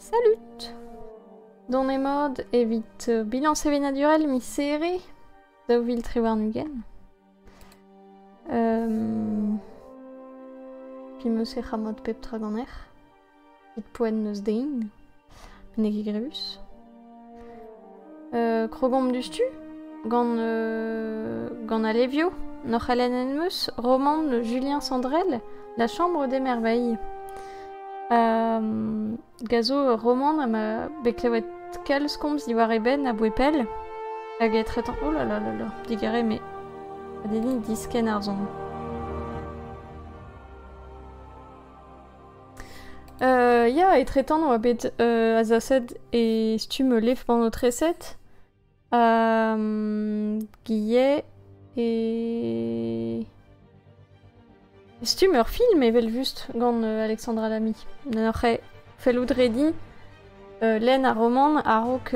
Salut! Donemat evit bilañs sevenadurel miz Here 2023. Pi 'meus e c'hamod pep tra ganec'h. Evit poent n'eus den. Met n'eo ket grevus. Krogomp diouzhtu gant, gant Alevio. N'oc'h lennet 'm eus romant Julien Sandrel, La Chambre des Merveilles. Ga zo ur romant ha ma bet klevet kalz komz diwar e benn aboe pell. Hag etretant... Oh là là là là, digarez mais a dedenn diskenn ar son. Ya, etretant oa bet azaset e stumm levr bannoù-treset. Guillet e stumm ur film evel-just gant Alexandra Lamy. N'oc'h eo fellout rediñ lenn ar romant a-raok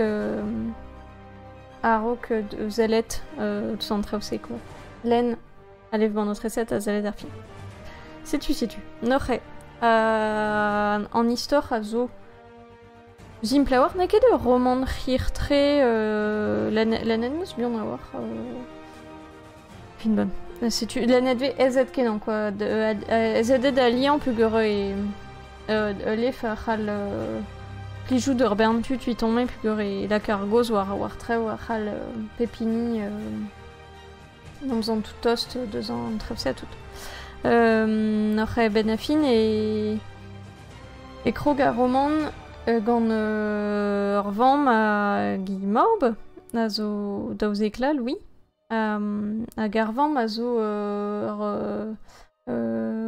a-raok sellet deus an traoù-se quoi. Lenn al levr bannoù-treset ha sellet ar film. Setu setu. N'oc'h eo an istor a zo Simpl a-walc'h n'eo ket ur romant hir-tre lennet 'm eus buan a-walc'h. Fin bon. Setu lennet 'vez aezet-kenañ quoi. Aezet eo da liañ peogwir ul levr a c'hall plijout ur bern tud 'vit-on-me peogwir e lak ar gaoz war war traoù a c'hall pep hini n'omp tout tost deus an traoù-se ha tout. Oc'h a-benn ar fin e e krog ar romant gant ur vamm hag he mab a zo daouzek vloaz, Louis. Hag ar vamm a zo ur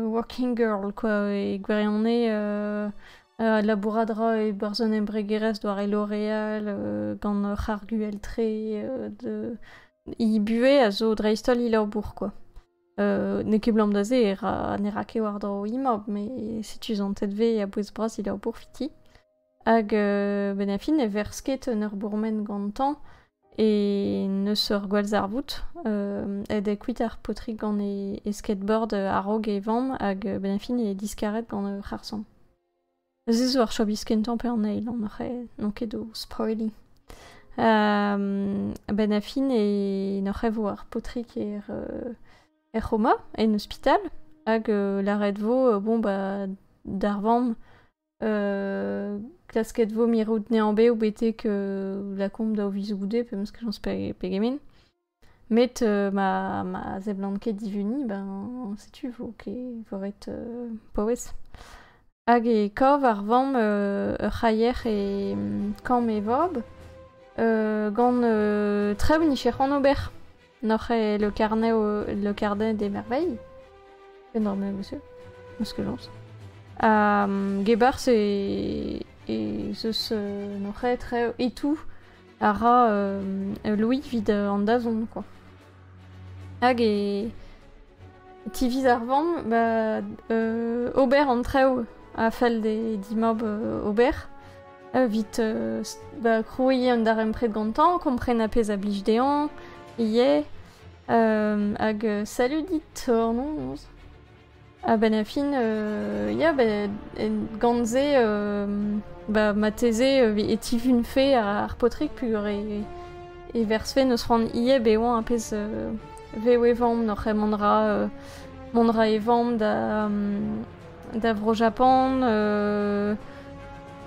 working girl quoi e gwirionez labourat a ra e-barzh un embregerezh doare L'Oréal gant ur c'harg uhel-tre de he buhez a zo dreist-holl he labour quoi. N'eo ket 'blam da se e ra ne ra ket war-dro he mab met setu santet 'vez a-bouez-bras he labour 'viti. Hag benn ar fin ne verz ket en ur bourmen gantañ e n'eus ur gwallzarvoud. Aet eo kuit ar paotrig gant e skateboard a-raok e vamm hag benn ar fin eo diskaret gant ur c'harr-samm. Se zo ar chabis kentañ pe an eil, n'on ket o spoiliñ. A-benn ar fin e n'oc'h vo ar paotrig er, er c'homa, en ospital, hag lâret vo bon bah d'ar vamm klasket vo mirout anezhañ bev betek lakaomp daou viz goude pe 'meus ket chañs pegement. Met ma ma seblant ket divuniñ, ben setu 'vo ket 'vo ret paouez. Hag e kav ar vamm ur c'haier e kambr e vab gant traoù 'nije c'hoant ober. N'oc'h eo le carnet le carnet des merveilles. Énorme monsieur, 'meus ket chañs. Ha gebarzh e ez eus n'oc'h eo traoù e tout a ra Louis evit an dazont quoi. Hag e tiviz ar vamm ba ober an traoù a fell d'e dimab ober evit ba krouiñ un darempred gantañ, kompren ar pezh a blij dezhañ ivez. Hag salut dit noz. A-benn ar fin, ya, ben, gant se, ba, marteze e tivunfe ar paotrig peogwir e, e verzfe n'eus c'hoant ivez bevañ ar pezh vev e vamm n'oc'h mont ra mont ra e vamm da da Vro-Japan,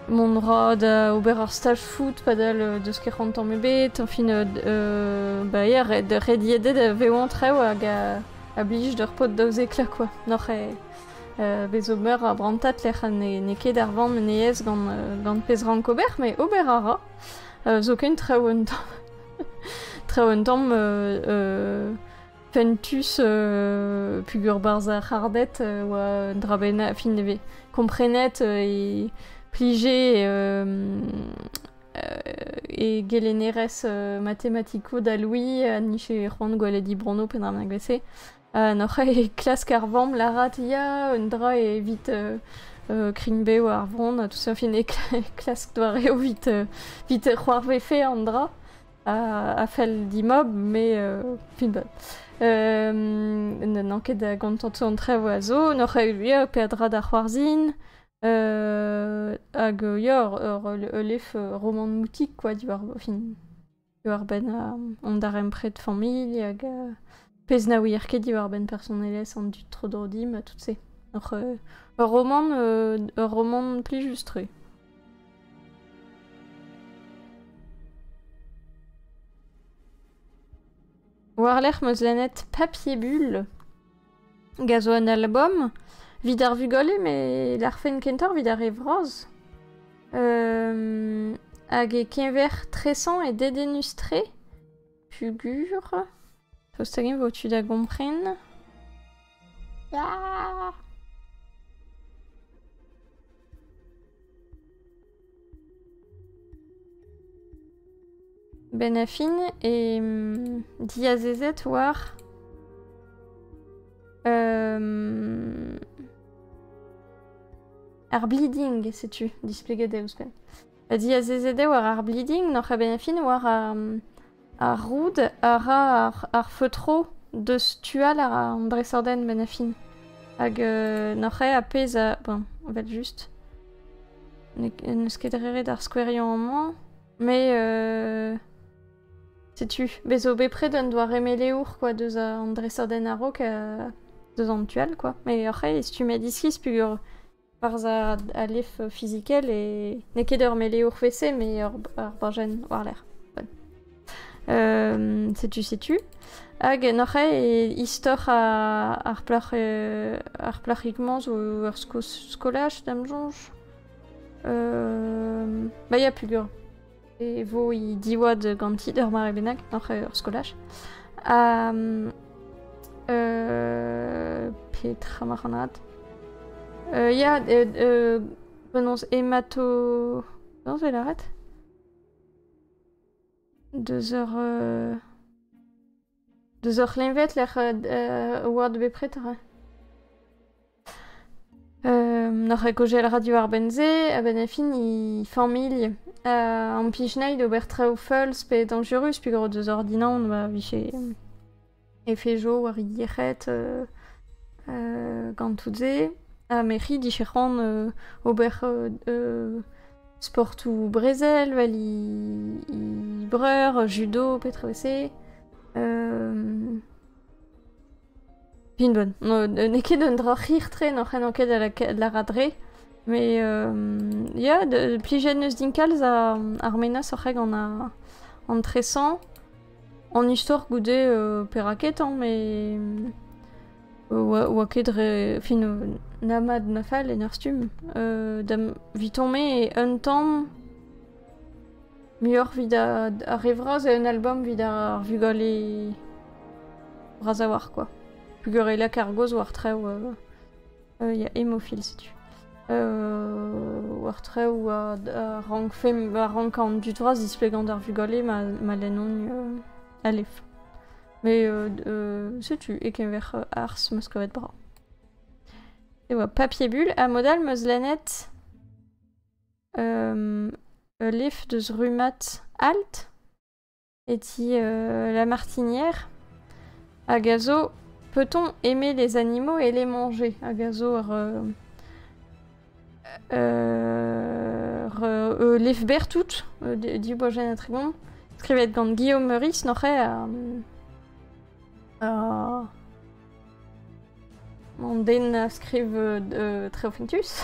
mont ra da ober ur staj foot padal deus ket c'hoant tamm ebet, enfin ba ya, rediet eo da vevañ traoù hag a a blij d'ur paotr daouzek quoi. N'oc'h eo bez zo meur a brantad lec'h n'eo ket ar vamm en e aes gant, gant pezh rank ober, met ober a ra. Zoken traoù un tamm traoù un tamm fentus pugur barzh ar c'harded oa un dra bennak, fin e vez komprenet e plije e gelennerez matematikoù da Louis a nije c'hoant gwelet he bronnoù petra bennak 'vese. N'oc'h ket klask ar vamm lârat ya un dra evit krign-bev ar vronn ha tout ça fin e klask doareoù evit evit c'hoarvefe an dra a fell dimab met fin bon. N'an ket da gontantiñ an traoù a zo. N'oc'h ket peadra da c'hoarzhin. Hag ya, ur lef roman moutik quoi, diwar fin diwar-benn an darempred familh hag pezh na ouier ket diwar-benn personelezh an dud tro-dro dimp ha tout se. Ur romant plijus-tre. War-lerc'h 'm eus lennet Papier Bulle hag a zo un album evit ar vugale met lârfen kentoc'h evit ar re vras. Hag e-keñver tresañ eo dedennus-tre pugur. Daoust hag-eñ vo tu da gompren? Ya! Benn ar fin e diazezet war ar bleeding, setu displeget eo ouzhpenn. Diazezet eo war ar bleeding, n'oc'h a-benn ar fin war ar roud a ra ar feutro deus tu all an dresadenn benn ar fin. Hag n'oc'h eo ar pezh a... Bon, evel-just. N'eus ket reret ar skouerioù amañ. Mais setu, bez zo bepred un doare meleour quoi, deus an dresadenn a-raok deus an tu all quoi. Mais oc'h eo stummet iskis peogwir barzh al lef fizikel e n'eo ket ur meleour WC mais ur bajenn war-lerc'h. Bon. Setu setu. Hag n'oc'h eo istor ar plac'h ar plac'hig-mañ zo ur skolaj da'm soñj. Ba ya peogwir e vo he diwad ganti d'ur mare bennak oc'h ur skolaj. Ha petra marc'had ya penaos hemato... Penaos e lâret? Deus ur deus ur c'hleñved lec'h oad bepred ra. N'oc'h ket kaozeal radio ar benn-se, a-benn ar fin he familh ampich anezhi d'ober traoù feuls pe dañjerus peogwir deus ordinal ma vije efejoù war he yec'hed gant tout se. Ha merc'hi dije c'hoant ober sportoù brezel 'vel he breur, judo petra 've-se. Fin bon, n'eo ket un dra hir-tre n'oc'h en ket da lârat re. Mais ya, plijet 'neus din kalz ar mennozh oc'h gant an tresañ. An istor goude perak ket hañ, mais oa ket dre... Fin, na mat na fall en ur stumm. Da'm 'viton-me eo un tamm muioc'h 'vit ar re vras eo un album 'vit ar vugale bras a-walc'h quoi. Peogwir e lak ar gaoz war traoù ya hémophile setu. War traoù a rankfe a rank an dud vras displegañ d'ar vugale ma lennont alef. Mais setu e-keñver arz 'm eus kavet brav. E oa Papier Bulle ha mod all 'm eus lennet ul levr deus rummad Alt e ti La Martinière hag a zo Peut-on aimer les animaux et les manger? Hag a zo ur ur levr berr tout, div bajenn ha 30, skrivet gant Guillaume Meurice n'oc'h eo An den a skriv traoù fentus.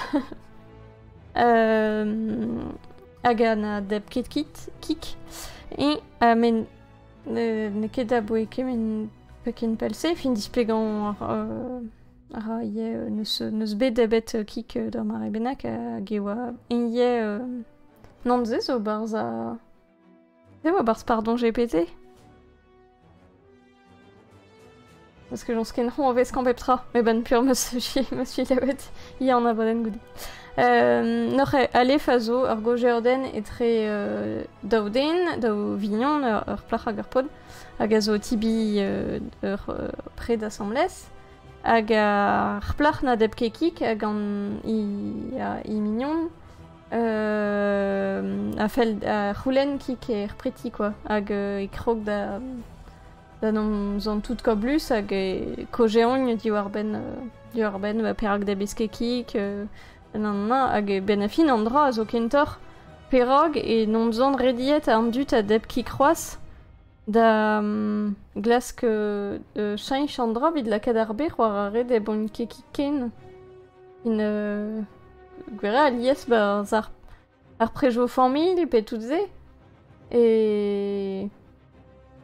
Hag a na deb ket kit, kik. Eñ, met n'eo ket aboe kement ken pell-se, fin displegañ a ra ivez n'eus bet ebet kik d'ur mare bennak hag e oa eñ ivez nann se zo 'barzh ar... Se oa 'barzh pardon GPT. Parce que j'en sken a veskañ pep tra, met ben pur 'meus meus selaouet ya an abadenn goude. N'oc'h alef a zo ur gaozeadenn etre daou den, daou vignon, ur plac'h hag ur paotr, hag a zo tibi ur pred asambles. Hag ar plac'h na deb ket kig hag an he mignon a fell a c'houlenn kig er preti quoi hag e krog da da n'omp tout kablus hag e kaozeont diwar-benn diwar-benn perak da besket kig. Nan, nan, hag e ben a fin an dra a zo kentoc'h perag e n'omp rediet an dud a deb ki kroaz da glask cheñch an dra evit lakaat ar ber war ar re deb on ket ken. In gwera alies ba ar prejo familh pe tout se. E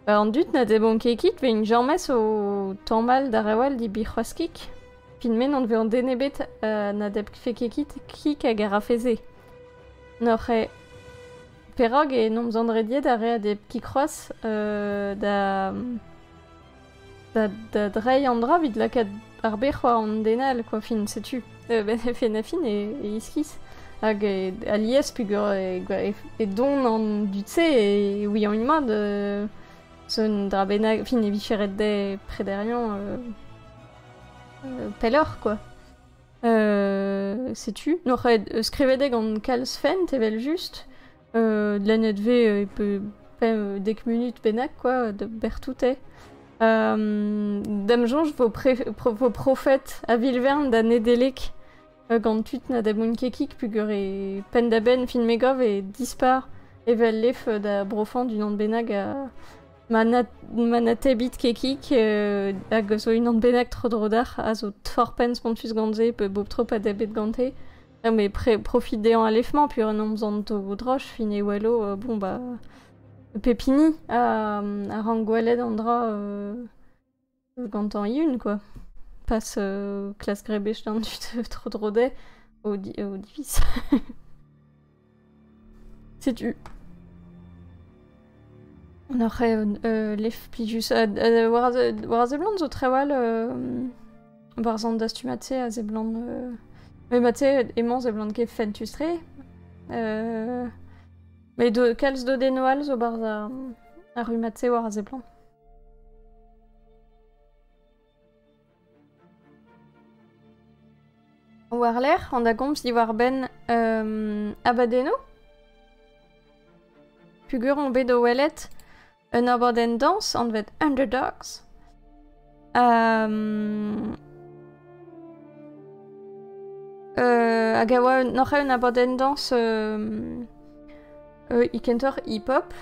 ba an dud na deb on ket kit ve in james o tamal da rewal di bi c'hoazkik. Fin men an ve an denebet na deb fe kekit kik hag ar rafeze. Noc'h e perag e n'omp zan rediet a re a deb kikroaz da drei an dra vid lakaat ar ber c'hoar an denal, quoi, fin, setu. Ben fin a fin e iskis. Hag e alies pugur e don an dud-se e ouian imad son dra bennak, fin e vicheret de prederian pelloc'h, quoi. Setu. Noc'h e skrivedeg an kalz fent evel just. Lennet ve pe dek minut bennak, quoi, de bertoute. Dam jonj vo profet a vilvern da Nedelek gant tut na da moun kekik pugur e pen da ben fin megov e dispar evel lef da brofan du nan bennak a ma na tebit kekik hag zo unan bennak tro drodar a zo torpen spontus gantze pe bob trop a debet gante. Mais profit dean a lefman pur an omzant o droch fin e welo bon ba pepini a rangwelet an dra gantan iun, quoi. Pas klas grebech d'an dut tro drode o divis. Setu. Noc'h eo lef plijus. War a zeblant zo trewal war zan dastumatse a zeblant... Mais matse emañ zeblant ket fentustre. Mais do, kalz do denoal zo barz ar rumatse war a zeblant. War l'er, an da gomz diwar ben abadeno. Pugur on bet o welet un abadenn dans anvet Underdogs. Hag a oa noc'h un abadenn dans ikentor hip-hop.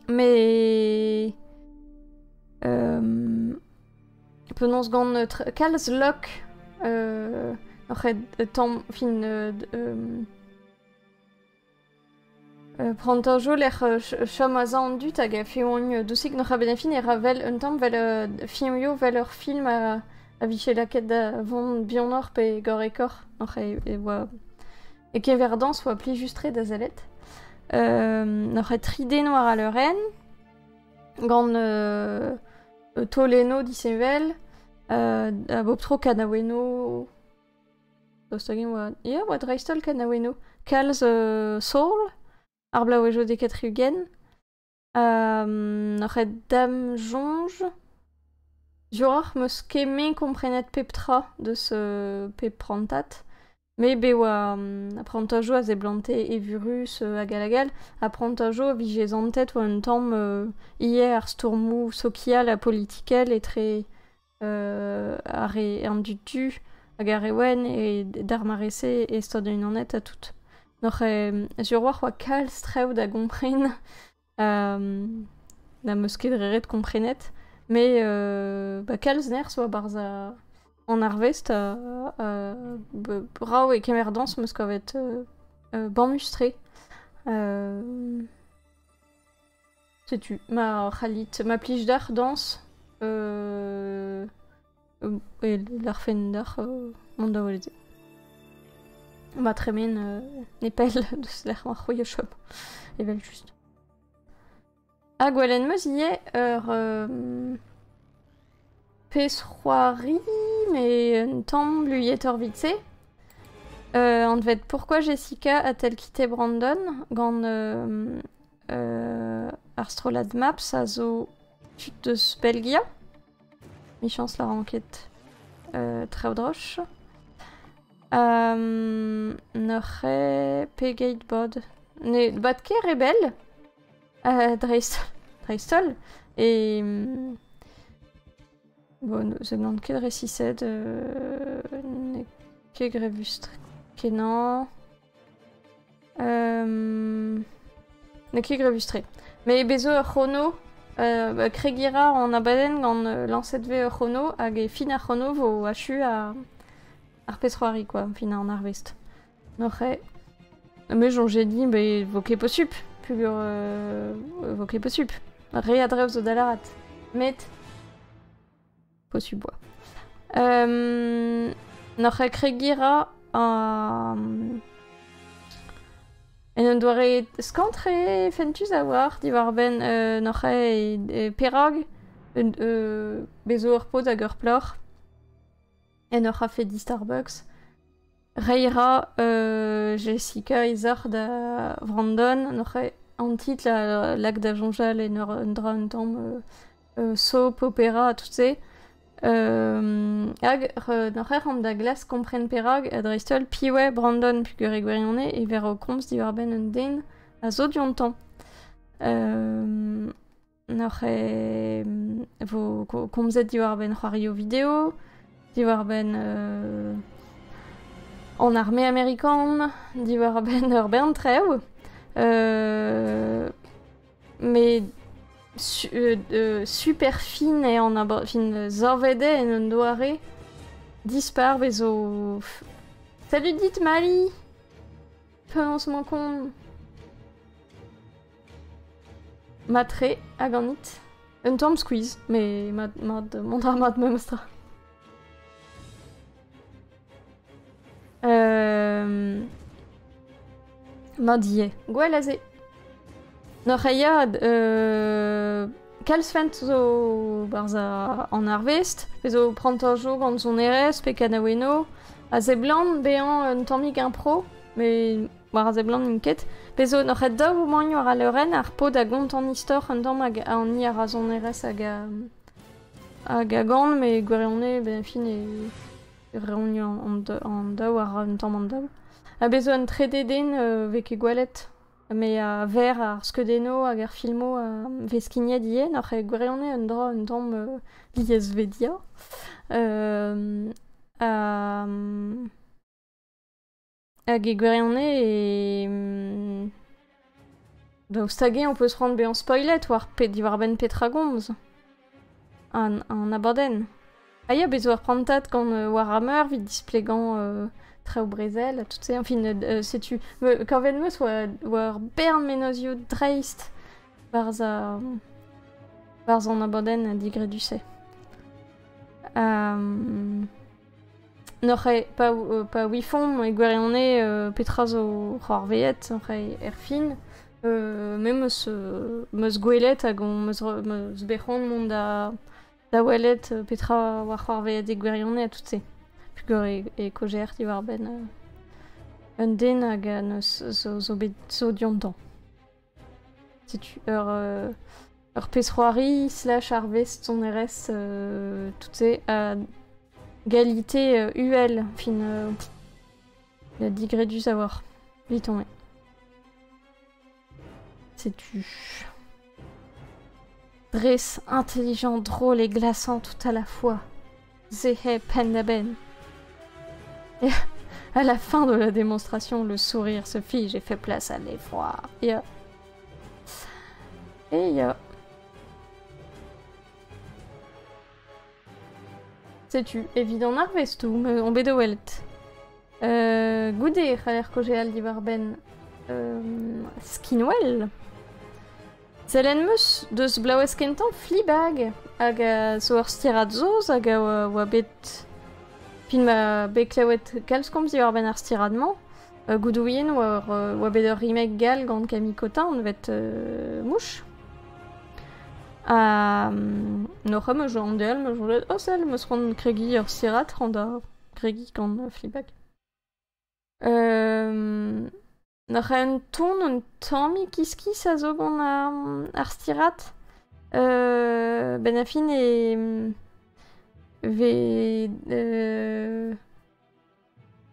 Mais penaos gant kalz lok noc'h eo tamm fin prantajo l'er chom a an dut hag a feoñ dousik noc'h a ben a fin e ra vel un tamm vel filmio vel ur film a viche laket da vont bionor pe gorekor noc'h e oa e kever dans oa pli justre da zelet. Noc'h e tride noir a leuren gant toleno disevel a bop tro kanaweno Dostagin oa ya oa dreistol kanaweno kalz soul ar blaouejo de katriugen noc'h e dam jonj Juroc'h meus ket komprenet pep tra deus pep prantat. Me be oa prantajo a zeblante evurus hag alagal a prantajo vije zantet oa un tamm ie ar stourmou sokial ha politikel etre ar e an dud du hag ar e wen e d'ar marese e stad un anet a tout. Noc'h e juroc'h oa kalz trev da gompren na meus ket reret komprenet. Mais ba kalz nerz oa barz an arvest brao e kemer dans meus kavet bamustre. Setu, ma c'hallit, ma plij d'ar dans e l'arfen d'ar mont da weleze. Ma tremen nepel deus l'er ma c'houi o chom, evel just. Ha gwelen meus ie ur pez c'hoari, mais un tamm luiet ur vitse. Anvet Pourquoi Jessica a-t-elle quitté Brandon gant ar strollad Maps a zo tud deus Belgia. Michans la ranket trev droch. Noc'h e pegeit bod. Ne bat ket rebel dreistol e bon, ze gant ket resised ne ket grevus Kenañ. N'eo ket grevus-tre. Met bez zo ur c'hrono, kregiñ a ra an abadenn gant lañset 'vez ur c'hrono hag e fin ar c'hrono 'vo achu ar pezh-c'hoari quoi, fin an arvest. N'oc'h Me soñje din bet 'vo ket posupl peogwir 'vo ket posupl. Re a drev zo da lâret. Met posupl oa. N'oc'h kregiñ 'ra en un doare skañv-tre fentus a-walc'h diwar-benn n'oc'h perak bez zo ur paotr hag ur plac'h en ur c'hafe di Starbucks. Reiñ 'ra Jessica he sac'h da Vrandon n'oc'h an titl a lak da soñjal en ur un dra un tamm soap opera ha tout-se. Hag n'oc'h ec'h omp da glask kompren perak ha dreist-holl piv eo Brandon peogwir e gwirionez e ver o komz diwar-benn un den a zo diontañ. N'oc'h vo komzet diwar-benn c'hoarioù video, diwar-benn an arme amerikan, diwar-benn ur bern traoù. Met super fin eo an aba- fin savet eo en un doare dispar bez zo... Salut dit Mali! Penaos 'mañ kont? Mat-tre ha ganit. Un tamm skuizh, met mat, mat, mont a ra mat memestra. Mat ivez. Gwell aze. N'oc'h ya kalz fent zo 'barzh an arvest, pe zo prantajoù gant sonerezh pe kanaouennoù, a seblant bezañ un tammig impro, met war a seblant n'int ket. Pe zo n'oc'h ket daou mogn war al leurenn, ar paotr a gont an istor un tamm hag an hi a ra sonerezh hag a, hag a gan, met gwirionez, ben fin e reont an daou a ra un tamm an daou. Ha bez zo un trede den 'vez ket gwelet, met a ver ar skeudennoù hag ar filmoù a vez skignet ivez, n'oc'h ket gwirionez un dra un tamm liesvedia. Hag e gwirionez e... Daoust hag-eñ ho peus c'hoant bezañ spoilet war pe diwar-benn petra gomz an abadenn? Ah ya, bez zo ur prantad gant Warhammer evit displegañ traoù brezel ha tout se. Enfin, setu, kavet 'm eus oa ur bern mennozhioù dreist 'barzh 'barzh an abadenn digredus-se. N'oc'h ket pa ouifomp e gwirionez petra zo c'hoarvezet oc'h er fin, me 'm eus gwelet hag 'm eus bet c'hoant mont da welet petra oa c'hoarvezet e gwirionez ha tout-se. Peogwir e kaozeer diwar-benn un den hag zo bet zo diontañ. Setu ur pezh-c'hoari slash arvest sonerezh tout-se a galite uhel, fin digredus a-walc'h eviton eo. Setu. Dres intelligent, drôle et glaçant tout à la fois. Zehe penn-da-benn. Et à la fin de la démonstration, le sourire se fige et fait place à l'effroi. Ya. Et ya. Setu, evit an arvestoù, on bet o welet. Goude e c'haller kaozeal diwar-benn skinwel. Sellen 'meus deus bloavezh kentañ Fleabag hag a zo ur stirad saoz hag a oa bet fin ma bet klevet kalz komz diwar-benn ar stirad-mañ. Goudouien oa oa bet ur remake gall gant Camille Cotin anvet Mouche. Ha n'oc'h meus an deal meus soñjet oh sell 'meus c'hoant kregiñ ur stirad c'hoant da gregiñ gant Fleabag. N'oc'h un ton un tammig iskis a zo gant ar stirad. Benn ar fin e vez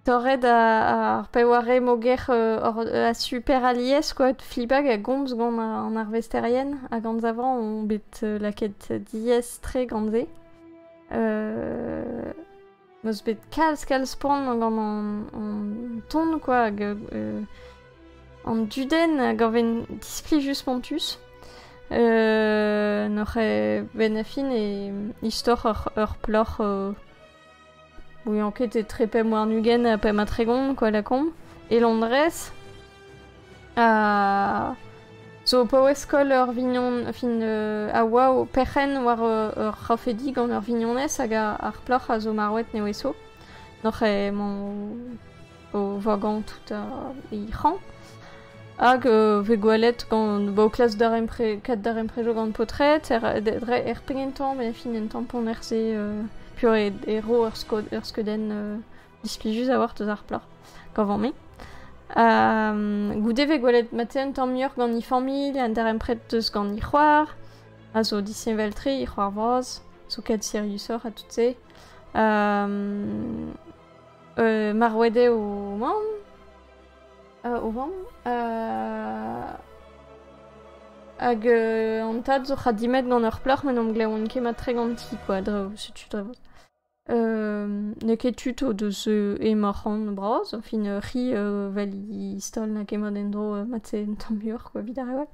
torret ar peware moger a super alies quoi. Fleabag a gomz gant an arvesterien hag anzavañ on bet lakaet diaes-tre gant se. Meus bet kalz kalz poan gant an ton quoi, hag an dudenn hag a ven displijus spontus. N'oc'h ben a fin e istor ur plac'h ouian ket etre pemp warn-ugent ha pemp ha tregont quoi lakaomp, e Londrez. Ha zo paouez koll ur vignon, fin a oa o perc'henn war ur c'hafedi gant ur vignonez hag ar plac'h a zo marvet nevezo. N'oc'h emañ o vagañ tout e c'hañ. Hag vez gwelet gant ba o klas darempred, kad darempredoù gant paotred, dre er pegentañ, met fin un tamm ponner-se pur e ro ur skeudenn displijus a-walc'h deus ar plac'h, gant me. Goude vez gwelet mat un tamm muioc'h gant he familh, an darempred deus gant he c'hoar, a zo disheñvel-tre, he c'hoar vras, zo ket siriusoc'h ha tout se. Marvet eo o mamm, o vamm, hag an tad zo c'hadimet gant ur plac'h met n'omp glevont ket mat-tre ganti quoi, dre setu dre vras. N'eo ket tud o deus emañ bras, fin c'hi vel he na ket mat en-dro mat-se un tamm muioc'h quoi, evit ar re all.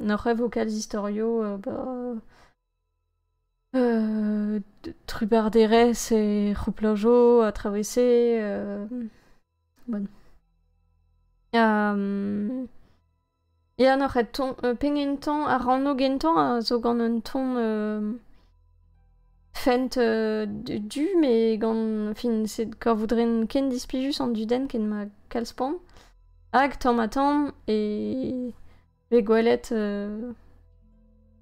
N'oc'h vo kalz istorioù ba trubarderezh e c'houplajo a travese bon. Ya n'oc'h et ton pegentañ ar ranno gentañ a zo gant un ton fent du met gant fin c'est kavout ken displijus an dudenn ken ma kalz poan. Hag tamm ha tamm e vez gwelet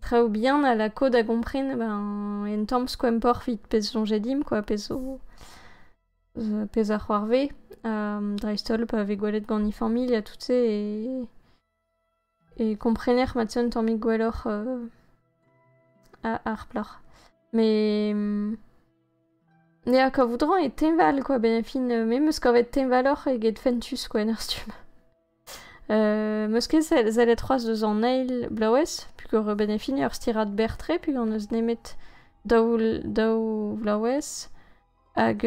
traoù bihan a lako da gompren ben un tamm skoempoc'h evit pezh soñjet dimp quoi, pezh zo pezh a c'hoarve. Dreist-holl pa vez gwelet gant he familh ha tout se e komprener mat un tammig gwelloc'h ar plac'h. Mais ne kavout ran e teñval quoi, ben fin me meus kavet teñvaloc'h eget fentus quoi en ur stumm. Meus ket sellet c'hoazh deus an eil bloavezh, pugur ben a fin ur stirad berr-tre, pugur n'eus nemet daou bloavezh hag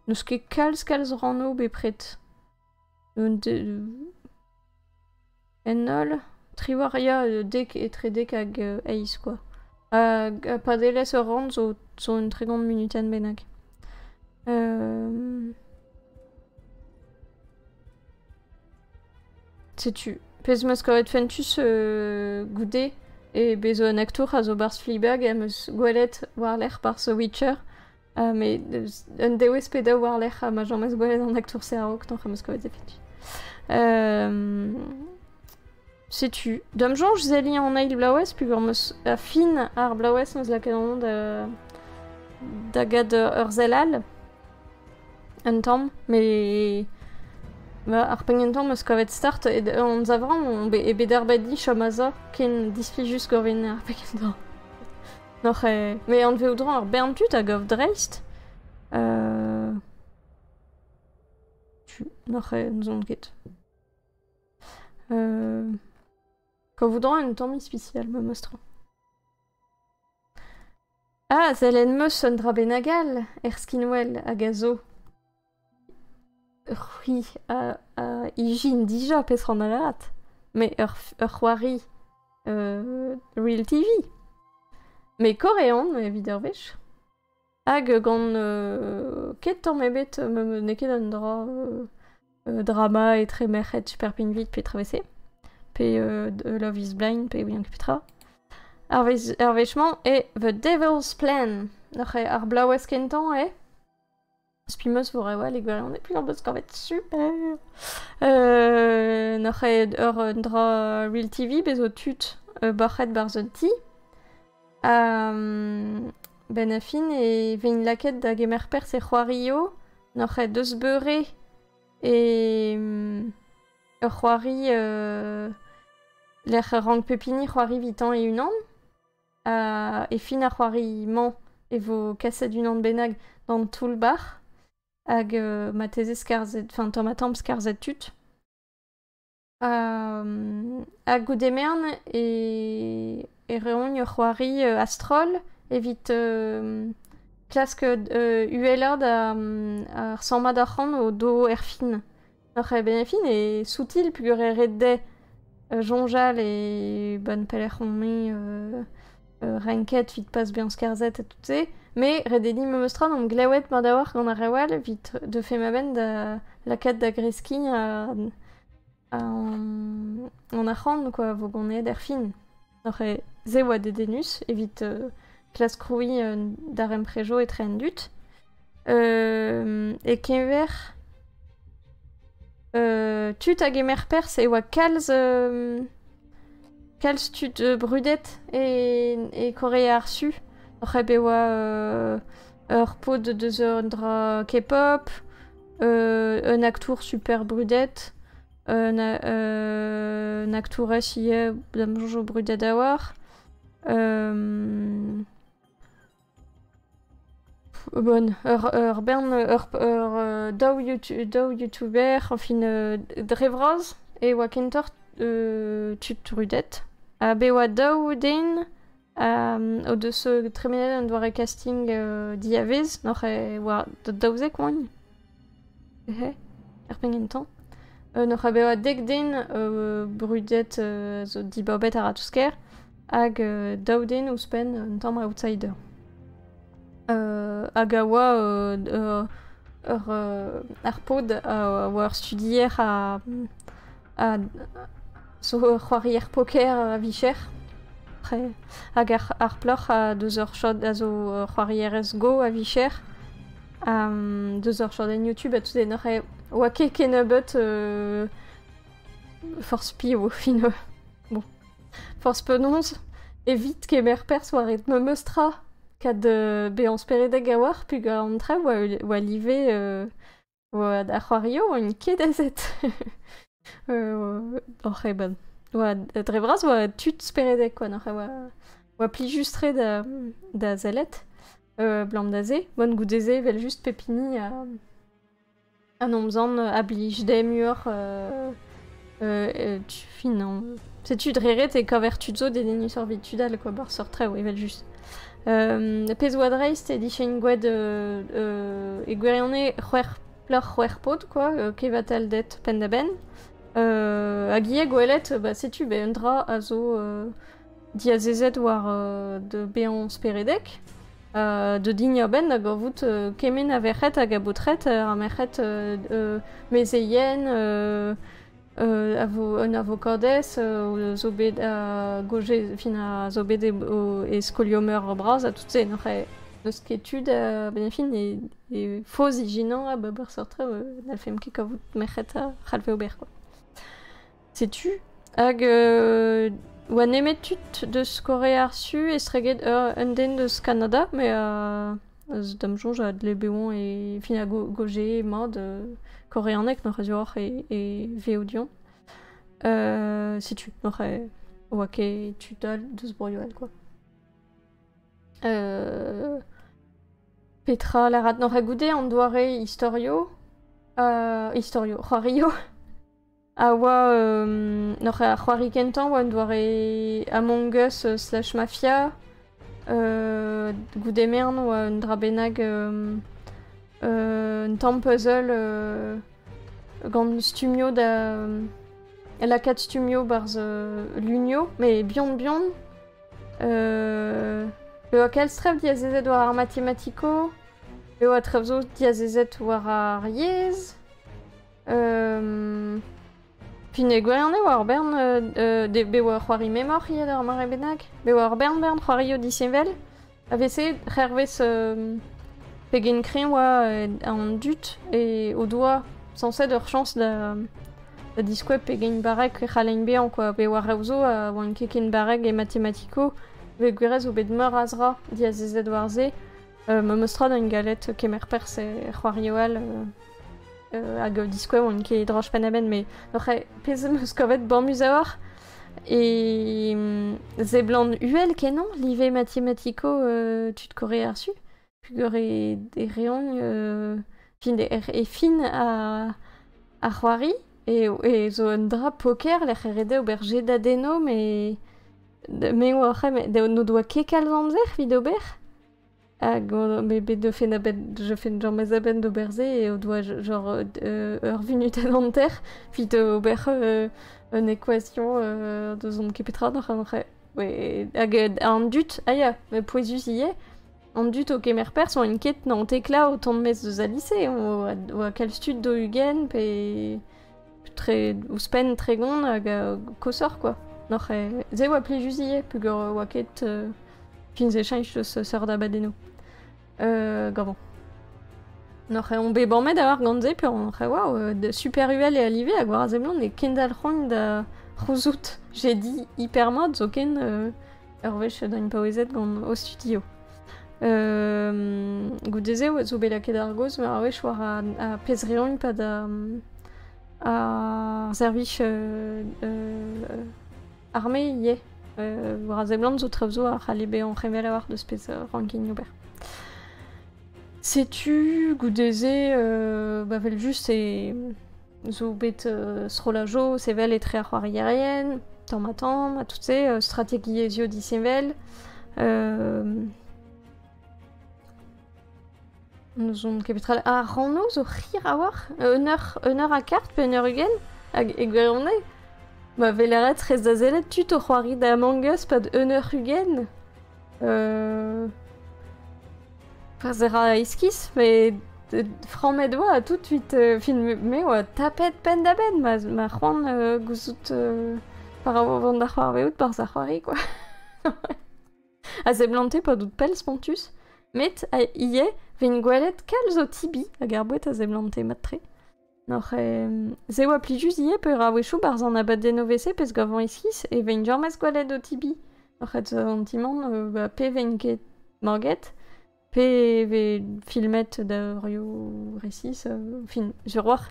n'eus ket kalz kalz ranno bepred. En holl, triwac'h ya dek etre dek hag eizh quoi. Hag padelezh ur rann zo un 30 munutenn bennak. Setu, pezh meus kavet fentus goude e bezo un aktour a zo barzh Fleabag em eus gwelet war-lerc'h barzh The Witcher. Met un dewezh pe daou war-lerc'h ha ma james gwelet an aktour-se a-raok, n'oc'h em eus kavet fentus. Setu, da'm soñj selliñ an eil bloavezh peogwir meus a fin ar bloavezh meus lakaet an da gad ur sell all un tamm, met ar pegentañ meus kavet start e an zavran on e bet arbet dit chom a-za ken displijus gorvin ar pegentañ. N'oc'h e... Met anveout ran ar bern tud a gav dreist. Tu n'oc'h e n'ouzon ket. Kavout ran un tamm ispisial memes tra. Ah, sellet 'meus un dra bennak all er skinwel hag a zo c'hwi a ijin dija petra an alat, met ur c'hoari Real TV. Met korean evit ur wech. Hag gant ket tamm ebet n'eo ket un dra drama etre merc'hed super pinvit pe travezhe. Pe Love is Blind pe ouian ket petra. Ar wech-mañ eo The Devil's Plan. N'oc'h eo ar bloavezh kentañ eo. Spi meus vo re well e gwirionez peogwir meus kavet super. N'oc'h eo ur dra Real TV bez zo tud bac'het barzh un ti. Ben a fin e vegn lakaet da gemer perzh e c'hoario. N'oc'h eo deus beure e ur c'hoari lec'h rank pep hini c'hoari evitañ e-unan. E fin ar c'hoari-mañ e vo kaset unan bennak d'an toull-bac'h hag marteze skarzhet, enfin tamm-ha-tamm skarzhet tud. Ha goude mern e reont ur c'hoari a-stroll evit klask uhelaat ar sammad arc'hant o do er fin. Oc'h ben er fin e soutil peogwir eo ret dezhe soñjal e bon pelec'h on-me renket evit pas bezañ skarzhet ha tout se. Met ret eo din memestra n'omp glewet mat a-walc'h gant ar re all evit deufe ma-benn da lakaat da greskiñ an arc'hant quoi, vo ganet er fin. Oc'h eo se oa dedennus evit klask krouiñ un darempredoù etre an dud. E-keñver tud a gemer perzh e oa kalz kalz tud brudet e Korea ar Su. Oc'h eo bet oa ur paotr deus un dra K-pop, un aktour super brudet, un aktourez ivez da'm soñj zo brudet a-walc'h. Bon, ur bern, ur daou daou youtuber, enfin dre vras e oa kentoc'h tud brudet. Ha bet oa daou den o deus tremenet un doare casting diavez, n'oc'h e oa 12 oant. Ehe, er penn gentañ. N'oc'h bet oa dek den brudet zo dibabet a-ratozh-kaer hag daou den ouzhpenn un tamm outsider. Hag a oa ur ar paotr a oa ur studier a zo ur c'hoarier poker a-vicher. Hag ar plac'h a deus ur chod a zo ur c'hoarierez Go a-vicher. Deus ur chadenn YouTube ha tout e n'oc'h oa ket kennebeut forzh piv au fin. Bon. Forzh penaos evit kemer perzh war et memes tra kad bezañ speredek a-walc'h peogwir an traoù oa live oa ar c'hoarioù oant ket aezet. Oc'h eo ben. Oa dre vras oa tud speredek quoi, n'oc'h oa plijus-tre da sellet 'blam da se. Bon goude-se evel-just pep hini a omzan a blij dezhe muioc'h fin an... Setu dre ret e kaver tud zo dedennusoc'h evit tud all quoi, 'barzh seurt traoù evel-just. Pezh oa dreist e dichein gwaet e gwirionez c'hwec'h plac'h c'hwec'h paotr quoi, kevatalded penn-da-benn. Hag ivez gwelet, ba setu bet un dra a zo diazezet war de bezañ speredek. De din a-benn da gavout kement a verc'hed hag a baotred, ar merc'hed mezeien, a vo un avokadez zo bet a goje, fin a zo bet e skolioù-meur bras ha tout se. N'oc'h n'eus ket tud a-benn ar fin e faos ijinañ a bep seurt traoù n'hallfemp ket kavout merc'hed a c'hallfe ober quoi. Setu hag oa nemet tud deus Korea ar Su estreget un den deus Kanada met da'm soñj a dle bezañ e fin a goje mat koreaneg n'oc'h eus oc'h e vev-dion. Setu n'oc'h oa ket tud all deus broioù all quoi. Petra lârat n'oc'h goude an doare istorioù istorioù c'hoarioù a oa n'oc'h ar c'hoari kentañ oa un doare Among Us slash Mafia. Goude mern oa un dra bennak un tamm puzzle gant stummioù da lakaat stummioù 'barzh lunioù, met bihan-bihan. E oa kalz traoù diazezet war ar matematikoù, e oa traoù zo diazezet war ar yezh. Fin e gwirionez e oa ur bern bet oa c'hoari memor ivez d'ar mare bennak. Bet oa ur bern bern c'hoarioù disheñvel. A-wezhioù hervez pegen kreñv oa an dud e o doa sañset ur chañs da diskouez pegen barrek e c'hallent bezañ quoi. Bet oa reoù zo a oant ket ken barrek e matematikoù. Bet gwirez zo bet meur a zra diazezet war se. Memes tra da gallet kemer perzh e c'hoarioù all hag diskouez oant ket droch penn-a-benn met oc'h pezh am eus kavet bamus a-walc'h e seblant uhel-kenañ live matematikoù tud Korea ar Su peogwir e reont fin e fin ar c'hoari e zo un dra poker lec'h e ret eo ober jedadennoù met Me oa c'hem, no doa ket kalz amzer evit ober. Hag me bet de fen a-benn, je fen james a-benn d'ober se e o doa genre ur vunutenn hanter evit ober un équation deus on ket petra n'oc'h an hag an dud, ah ya, pouezus ivez, an dud o kemer perzh oa ket n'an tekla o tont maez deus al lise, oa kalz tud do ugent pe tre ouzhpenn tregont hag koshoc'h quoi. N'oc'h se oa plijus ivez peogwir oa ket fin se cheñch deus seurt abadennoù. Gant N'oc'h on bet bamet a war gant se pe on waouh, de super uhel e alive hag war a seblant e kendalc'hoint da c'houzout. J'ai dit hyper mod zoken ur wech d'an paouezet gant o studio. Goude-se zo bet lakaet ar gaoz meur a wech war a pezh reont pad ar servij arme ivez. War a seblant zo traoù zo a c'halle bezañ heñvel a-walc'h deus pezh rankin ober. Setu goude-se ba vel-just e zo bet strollajoù sevel etre ar c'hoarierien, tamm-ha-tamm, ha tout se, strategiezhioù disheñvel. N'ouzon ket petra... Ar rannoù zo hir a-walc'h, un eur ha kart pe un eur ugent, hag e gwirionez, ba vel a ret rez da sellet tud o c'hoari da Among Us pad un eur ugent. Enfin, se ra iskis, met frammet oa tout de suite fin me oa tapet penn-da-benn ma c'hoant gouzout par a vont da c'hoarvezout barzh ar c'hoari quoi. A seblante pa dout pell spontus, met ivez vin gwelet kalz o tibi hag ar boued a seblante mat-tre. Noc'h se oa plijus ivez peogwir a-wechoù barzh an abadennoù VC pezh gavañ iskis e vin james gwelet o tibi. Noc'h et an ti-mañ ba pe vin ket morget, pe vez filmet da eurioù resis, fin sur war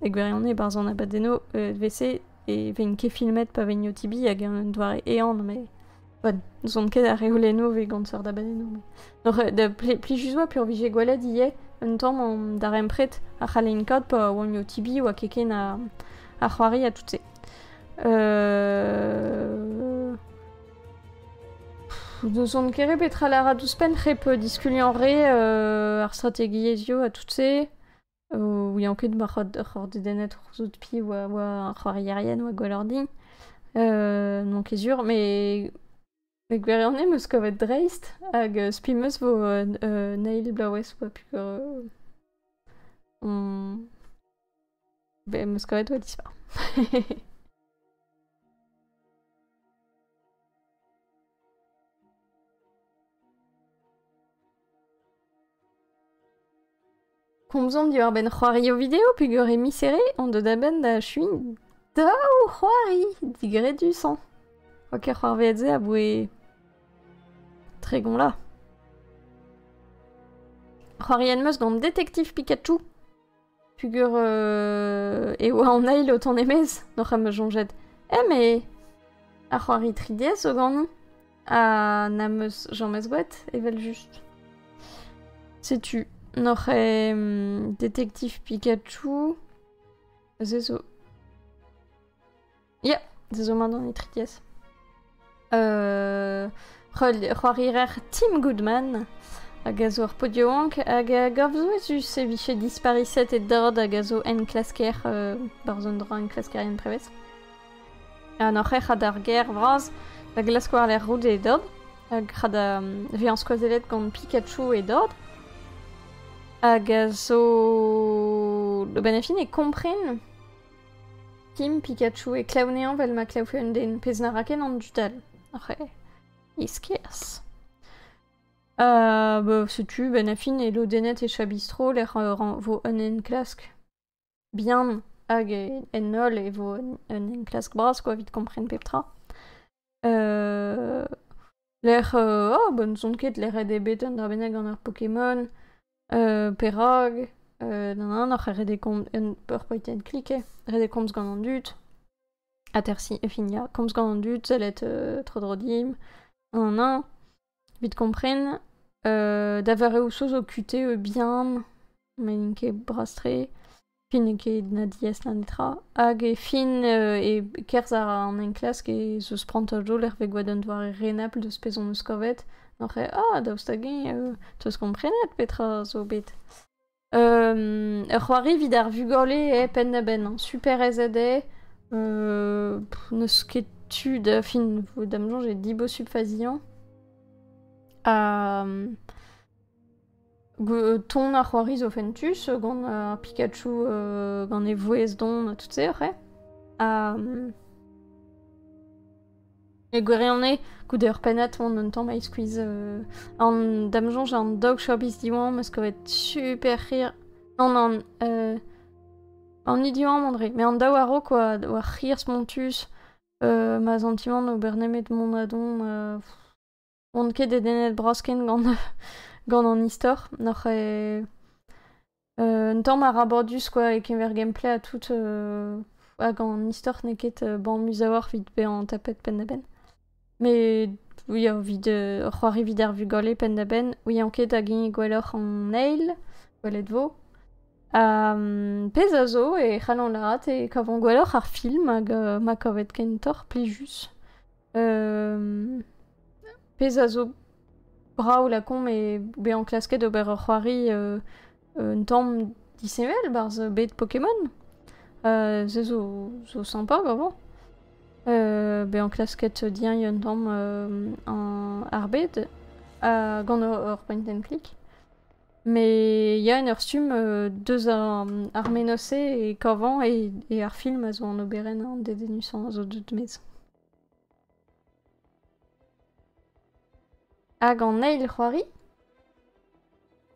e gwirionez barzh an abadennoù VC e vin ket filmet pa vin o tibi hag un doare ehan, mais bon, n'ouzon ket ar reolennoù vez gant seurt abadennoù. Mais... Noc'h da plijus oa peogwir vije gwelet ivez un tamm an darempred a c'hallin kaout pa oan o tibi oa ket ken a c'hoari ha tout se. N'ouzon ket re petra lârat ouzhpenn hep diskuliañ re ar strategiezhioù ha tout se. Ouian ket ma c'hordedennet c'houzout piv oa ar c'hoarierien oa gwelloc'h din. N'on ket sur, mais gwirionez 'm eus kavet dreist hag spi 'm eus vo Neil bloavezh oa peogwir on... 'm eus kavet oa dispar. Komzomp diwar-benn c'hoarioù video peogwir e miz Here on deut a-benn da achuiñ daou c'hoari digredus hañ. Oa ket c'hoarvezet se aboe tregont la. C'hoariet 'm eus gant Detective Pikachu peogwir e oa an eil o tont e-maez n'oc'h em eus soñjet. Eh mais ar c'hoari 3DS zo ganin ha n'am eus james gwraet evel-just. Setu n'oc'h Detective Pikachu se zo... Ya, se zo mat an 3DS. C'hoarier Tim Goodman hag a zo ur paotr yaouank hag a gav souezhus e vije dispariset e dad hag a zo enklasker barzh un dra enklaskerien prevez. Ha n'oc'h ec'h a d'ar gêr vras da glask war-lerc'h roud e dad hag c'ha da vezañ skoazellet gant Pikachu e dad hag a zo benn ar fin e kompren Tim Pikachu e klev anezhañ 'vel ma klevfe un den pezh na ra ket an dud all. Oc'h iskis. Ba setu benn ar fin e lodennet e chabistro lec'h vo un enklask bihan hag en holl e vo un enklask bras quoi evit kompren pep tra. Lec'h oh ba n'ouzon ket lec'h eo bet un dra bennak gant ar Pokémon perak nann oc'h ret eo komz un ur point and click eo ret eo komz gant an dud atersiñ enfin ya komz gant an dud sellet tro-dro dimp nann evit kompren da vareoù zo zo QTE bihan met n'int ket bras-tre. Fin n'eo ket na diaes na netra. Hag e fin e kerzh an enklask ez eus prantadoù lec'h vez gwelet un doare renabl deus pezh hon eus kavet. Oc'h eo, ah, daoust hag-eñ teus komprenet petra zo bet. Ur c'hoari evit ar vugale eo penn-da-benn, hein. Super aezet eo. N'eus ket tu da fin, da'm soñj eo dibosupl faziañ. Ha ton ar c'hoari zo fentus gant ar Pikachu gant e vouezh don ha tout se oc'h eo. Ha e gwirionez, goude ur pennad on un tamm skuizh. An da'm soñj an Dog Showbiz Diwan 'm eus kavet super hir. Non, non, an Diwan André, met an daou a-raok oa hir spontus. Ma santimant ober nemet mont ha dont. On ket dedennet bras ken gant an istor. N'oc'h eo un tamm arabadus quoi e-keñver gameplay ha tout. Hag an istor n'eo ket bamus a-walc'h evit bezañ tapet penn-da-benn. Met oui, evit c'hoari evit ar vugale penn-da-benn, ouian ket hag-eñ gwelloc'h an eil, gwelet vo. Pezh a zo e c'hallan lâret e kavan gwelloc'h ar film hag ma kavet kentoc'h plijus. Pezh a zo brav lakaomp eo bezañ klasket ober ur c'hoari un tamm disheñvel 'barzh bed Pokémon. Se zo sympa gavañ. Bezañ klasket diañ un tamm ar bed gant ur point and click. Met ya, en ur stumm deus ar mennozh-se e kavan e ar film a zo an oberenn an dedennusañ a zo deuet maez. Hag an eil c'hoari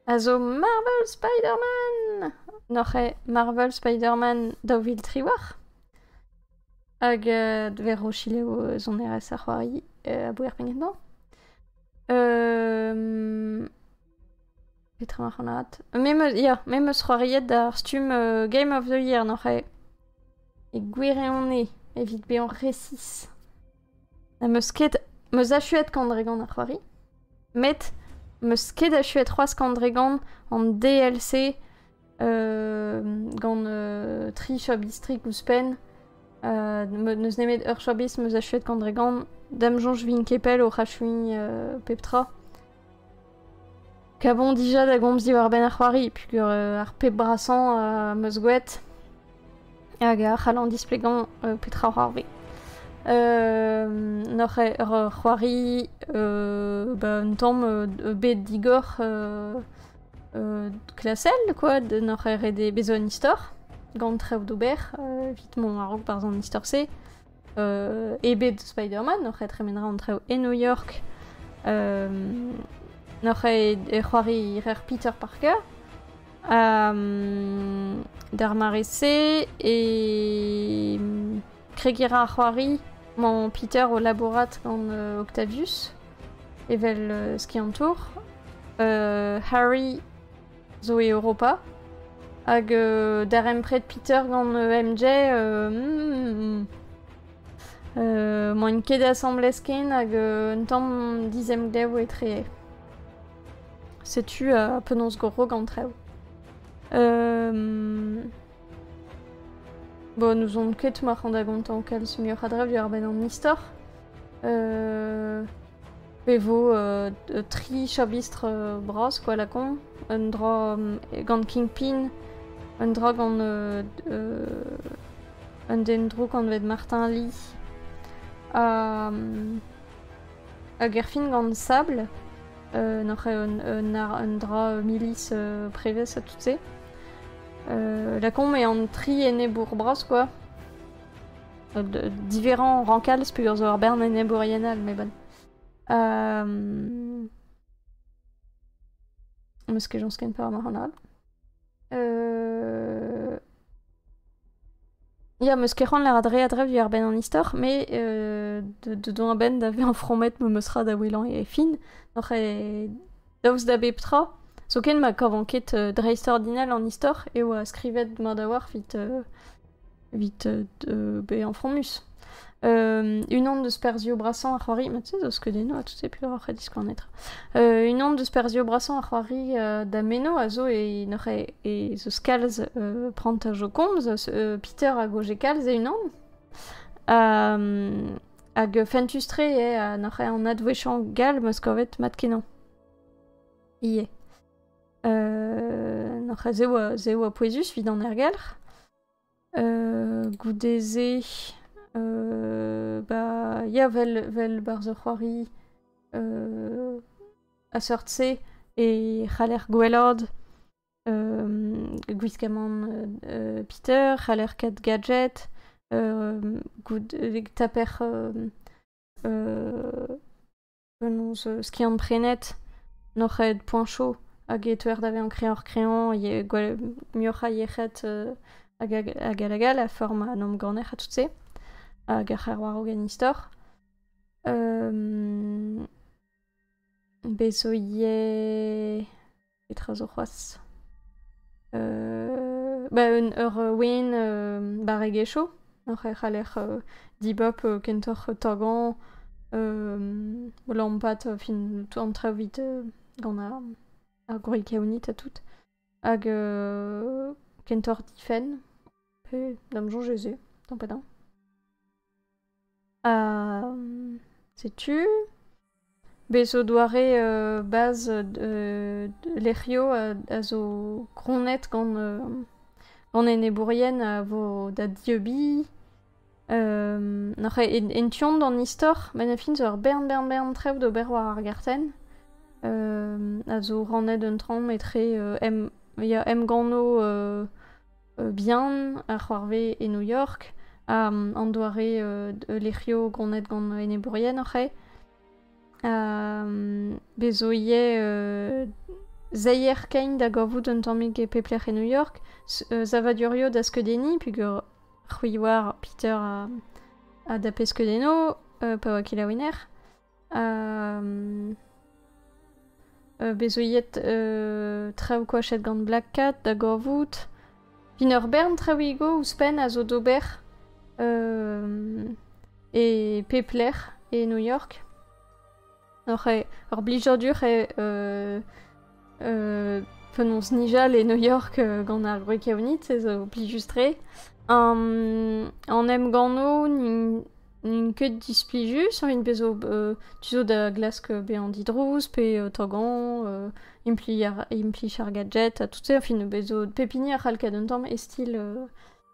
a zo Marvel Spider-Man! N'oc'h eo Marvel Spider-Man 2018. Hag dre o selaou sonerezh ar c'hoari aboe ar penn-kentañ. Petra ma c'hannad? Me 'm eus, ya, me 'm eus c'hoariet d'ar stumm Game of the Year n'oc'h eo. E gwirionez, evit bezañ resis. N'am eus ket... 'm eus achuet kandregant ar c'hoari. Met 'm eus ket achuet c'hoazh kandregant an DLC gant tri chabistrig ouzhpenn. N'eus nemet ur chabistr 'm eus achuet kandregant. Da'm soñj 'vin ket pell oc'h achuiñ pep tra. Kavomp dija da gomz diwar-benn ar c'hoari peogwir ar pep brasañ am eus gwelet hag a c'hallan displegañ petra c'hoarvez. N'oc'h ur c'hoari ba un tamm bet digor klasel quoi, n'oc'h ret eo bezañ un istor gant traoù d'ober evit mont a-raok barzh an istor-se. E bed Spider-Man, oc'h tremen ra an traoù e New York, oc'h e c'hoari rer Peter Parker. D'ar mare-se e kregiñ ra ar c'hoari mañ Peter o labourat gant Octavius evel skiantour. Harry zo e Europa. Hag darempred Peter gant MJ, emaint ket asambles ken hag un tamm dizemglev etre. Setu penaos gorrok an traoù. Bon, n'ouzon ket ma c'han da gontañ kalz muioc'h a draoù diwar-benn an istor. Pe vo tri chabistr bras quoi lakaomp. Un dra gant Kingpin, un dra gant un den drouk anvet Martin Lee hag erfin gant Sable. N'oc'h eo un dra milis prevez ha tout se. Lakaomp eo an tri enebour bras quoi. Diverrañ rankal peogwir zo ur bern enebourien all met bon. Meus ket soñj ken peoc'h ma all. Ya, meus ket c'hoant lâret re a-dreñv diwar-benn an istor, met de dont a-benn da vezañ fromet memes tra da welañ e fin. Oc'h e daoust da bep tra, zoken ma kavan ket dreistordinal an istor eo skrivet mat a-walc'h evit evit bezañ fromus. Unan deus perzhioù brasañ ar c'hoari, mat se zo skeudennoù ha tout se peogwir oc'h diskouarn netra. Unan deus perzhioù brasañ ar c'hoari da meno a zo e n'oc'h e zeus kalz prantajoù komz, Peter a gaoje kalz e-unan. Hag fentus-tre eo n'oc'h an adwechañ gall 'm eus kavet mat-kenañ. Ivez. N'oc'h se oa pouezus evit an aergelc'h. Goude-se ba ya 'vel 'barzh ur c'hoari a seurt-se e c'haller gwellaat gwiskamant Peter, c'haller kat gadget, gout taper penaos skiant-prenet n'oc'h aet poañchoù hag e teuer da vezañ kreñvoc'h-kreñvañ gwell muioc'h a yec'hed hag hag all hag all a form an amganer ha tout se hag ar c'hêr war-raok en istor. Bez zo ivez petra zo c'hoazh? Ba un ur wen barregezhioù oc'h e c'haller dibab kentoc'h tagañ lampat fin tout an traoù evit gant ar gwrikaounit ha tout. Hag kentoc'h difenn pe da'm soñj ez eo, tamm pe damm. Setu. Bez zo doare baz lec'hioù a zo gronnet gant gant enebourien a vo da dieubiñ. N'oc'h en tu-hont d'an istor, met a fin zo ur bern bern bern traoù d'ober war ar gartenn. A zo rannet un tamm etre ya emgannoù bihan a c'hoarvez e New York, an doare lec'hioù gronnet gant enebourien oc'h eo. Bez zo ivez seier kein da gavout un tammig e pep lec'h e New York, savadurioù da skeudenniñ peogwir c'hwi 'oar Peter a dape skeudennoù pa oa kelaouenner. Bez zo ivez traoù koachet gant Black Cat da gavout. Fin ur bern traoùigoù ouzhpenn a zo d'ober e pep lec'h e New York. Oc'h eo ur blijadur eo penaos nijal e New York gant ar gwrikaounit, se zo plijus-tre. An emgannoù n'int ket displijus, int bet zo tu zo da glask bezañ didrouz pe tagañ, implij ar gadget ha tout se. Enfin, bez zo pep hini a c'hall kat un tamm e stil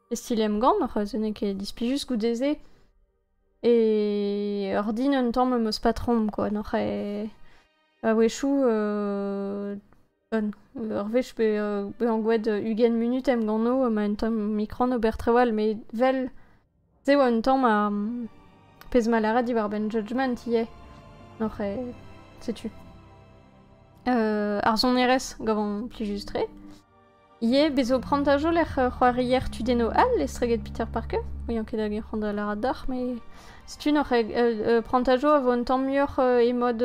e stil emgann, c'hoazh n'eo ket displijus goude-se. E ordin un tamm am eus patrom quoi, n'oc'h a-wechoù ur wech bezañ gwelet 20 munut emganno ma un tamm mikron ober traoù all, met 'vel se oa un tamm ar pezh 'ma lâret diwar-benn Judgment ivez. N'oc'h setu. Ar sonerezh gavan plijus-tre. Ivez bez zo prantajoù lec'h c'hoarier tudennoù all estreget Peter Parker. Ouian ket hag c'hoant da lâret deoc'h, met setu n'oc'h prantajoù a vo un tamm muioc'h e mod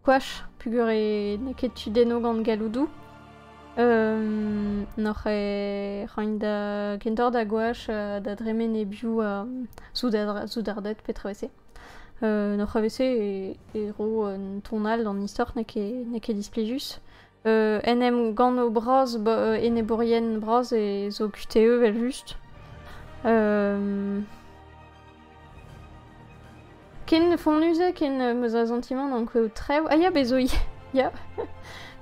koach peogwir n'eo ket tudennoù gant galloudoù. N'oc'h c'hoant da kentoc'h da goach da dremen e-biou soudarded petra 'veze. N'oc'h a-vese e ro un ton all d'an istor n'eo ket displijus. En em ganno bras enebourien bras e zo QTE evel-just. Ken fonnus eo ken 'm eus ar santimant ankouaet traoù. Ah ya, bez zo ivez ya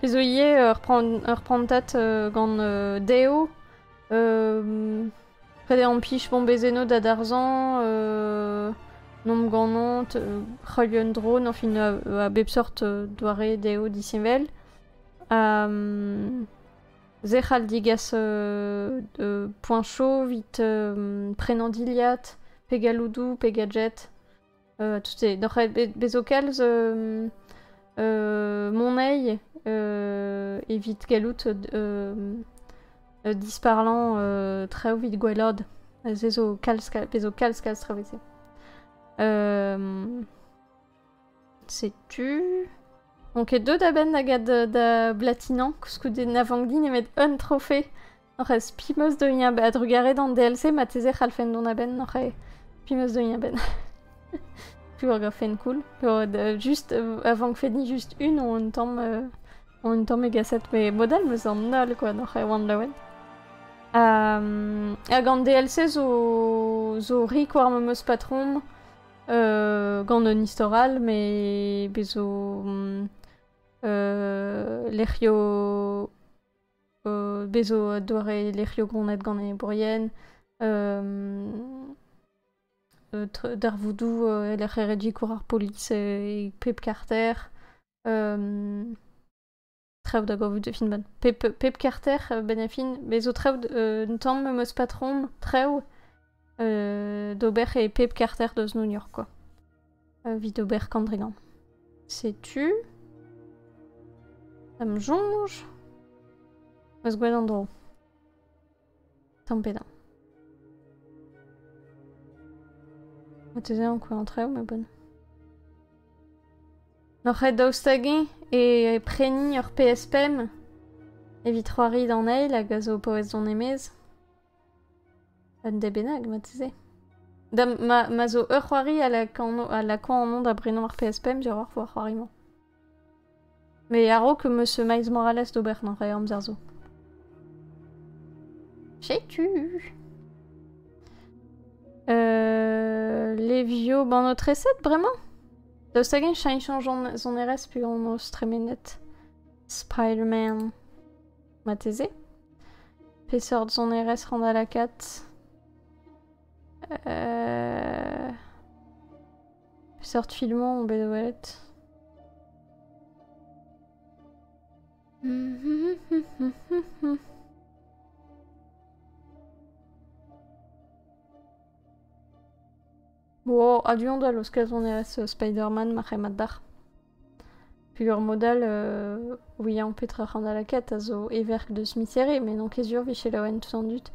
bez zo ivez ur prantad gant dezho. Ret eo ampich bombezennoù da darzhañ n'omp ganeomp c'holl un dro enfin a bep seurt doare dezho disheñvel. Se c'hall degas poeñchoù evit prenañ dilhad pe galloudoù pe gadget. Tout se. N'oc'h bet zo kalz moneiz evit gallout disparlañ traoù evit gwellaat. Se zo kalz bez zo kalz kalz traoù e-se. Setu. On ket deuet a-benn da gad da blatinañ koulskoude na vank din nemet un trofe. Oc'h ez pimos da a-drugarez d'an DLC marteze c'hallfen dont a-benn oc'h eo. Spi meus deuiñ a-benn. Piv ar gafen cool. Just avant fedni just un on tamm on tamm egaset me modal meus an holl quoi n'oc'h e oan laouen. Hag an DLC zo rik war memes patrom gant un istor all, met bez zo lec'hioù bez zo doare lec'hioù gronnet gant enebourien, darvoudoù e-lec'h e ret sikour ar polis e pep karter. Traoù da gavout e fin benn. Pep karter benn ar fin, bez zo traoù un tamm memes patrom traoù d'ober e pep karter deus New York quoi. Evit ober kandregan. Setu. Da'm soñj. Meus gwell an dro. Tamm pedañ. Marteze ankouañ an traoù, met bon. N'oc'h ket daoust hag-eñ e preniñ ur PSPM evit c'hoari d'an eil hag a zo paouez dont e-maez? Un deiz bennak marteze. Da ma zo ur c'hoari a lakañ anv da brenañ ar PSPM dioroc'h vo ar c'hoari-mañ. Met a-raok 'm eus Miles Morales d'ober n'oc'h amzer zo. Setu! Levioù bannoù-treset bremañ? Daoust hag-eñ cheñchañ sonerezh peogwir on eus tremenet Spider-Man marteze? Peseurt sonerezh ran da lakaat? Peseurt filmoù on bet o welet? Bon, a-du on da laoskel sonerezh Spider-Man ma c'hemmat dac'h. Peogwir mod all ouiañ petra c'han da lakaat a zo everk deus Misere, met n'on ket sur 'vije laouen tout an dud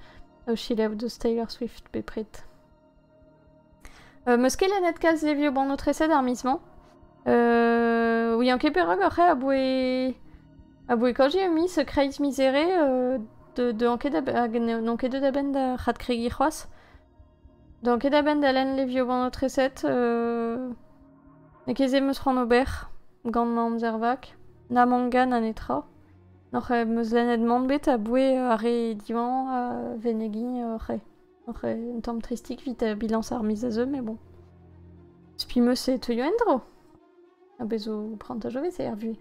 o selaou deus Taylor Swift bepred. Meus ket lennet kalz levioù bannoù-treset ar miz-mañ. Ouiañ ket perak oc'h eo aboe aboe kaji eo miz kreiz miz Here deuan ket hag n'on ket deuet a-benn da c'hadkregiñ c'hoazh. Deuan ket a-benn da lenn levioù bannoù-treset. N'eo ket se 'm eus c'hoant ober gant ma amzer vak. Na manga na netra. N'oc'h em eus lennet mann bet aboe ar re diwañ a venegiñ oc'h eo. Un tamm tristik evit bilañs ar miz a zeu, mais bon. Spi 'meus e teuio en-dro. Ha bez zo prantajoù vez er vuhez.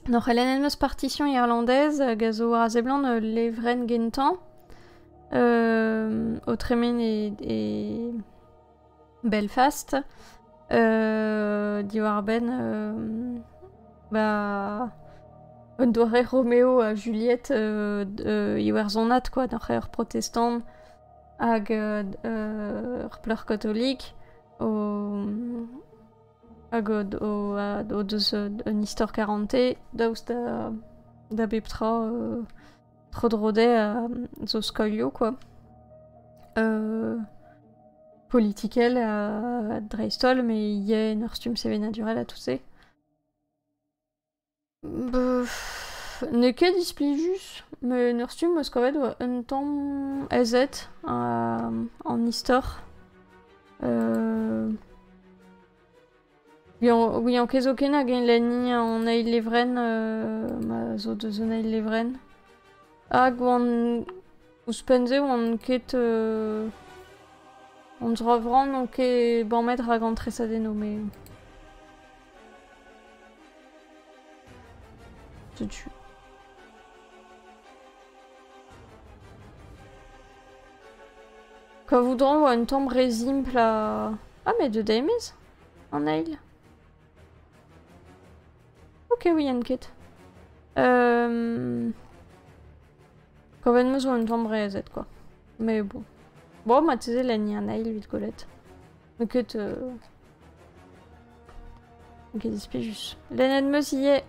N'oc'h lennet 'meus partition irlandaise hag a zo war a seblant ul levrenn gentañ o tremen e Belfast diwar-benn ba un doare Romeo ha Juliette iwerzhonat quoi, n'oc'h ur protestant hag ur plac'h katolik o hag o deus un istor karante daoust da bep tra tro-dro dezhe zo skoilhoù quoi. Politikel dreist-holl, met ivez en ur stumm sevenadurel ha tout se. N'eo ket displijus, met en ur stumm 'meus kavet 'oa un tamm aezet an istor. Ouiañ ket zoken hag eñ lenniñ an eil levrenn ma zo deus un eil levrenn. Hag oan ouzhpenn-se oan ket an dra vran on ket bamet rak an tresadennoù met setu. Kavout 'ran 'oa un tamm re simpl ha... Ah met deut eo-maez an eil. Ok, ouien ket. Kavet 'm eus oa un tamm re aezet quoi. Mais bon. Bon, marteze lenniñ an eil evit gwelet. N'eo ket... N'eo ket displijus. Lennet 'm eus ivez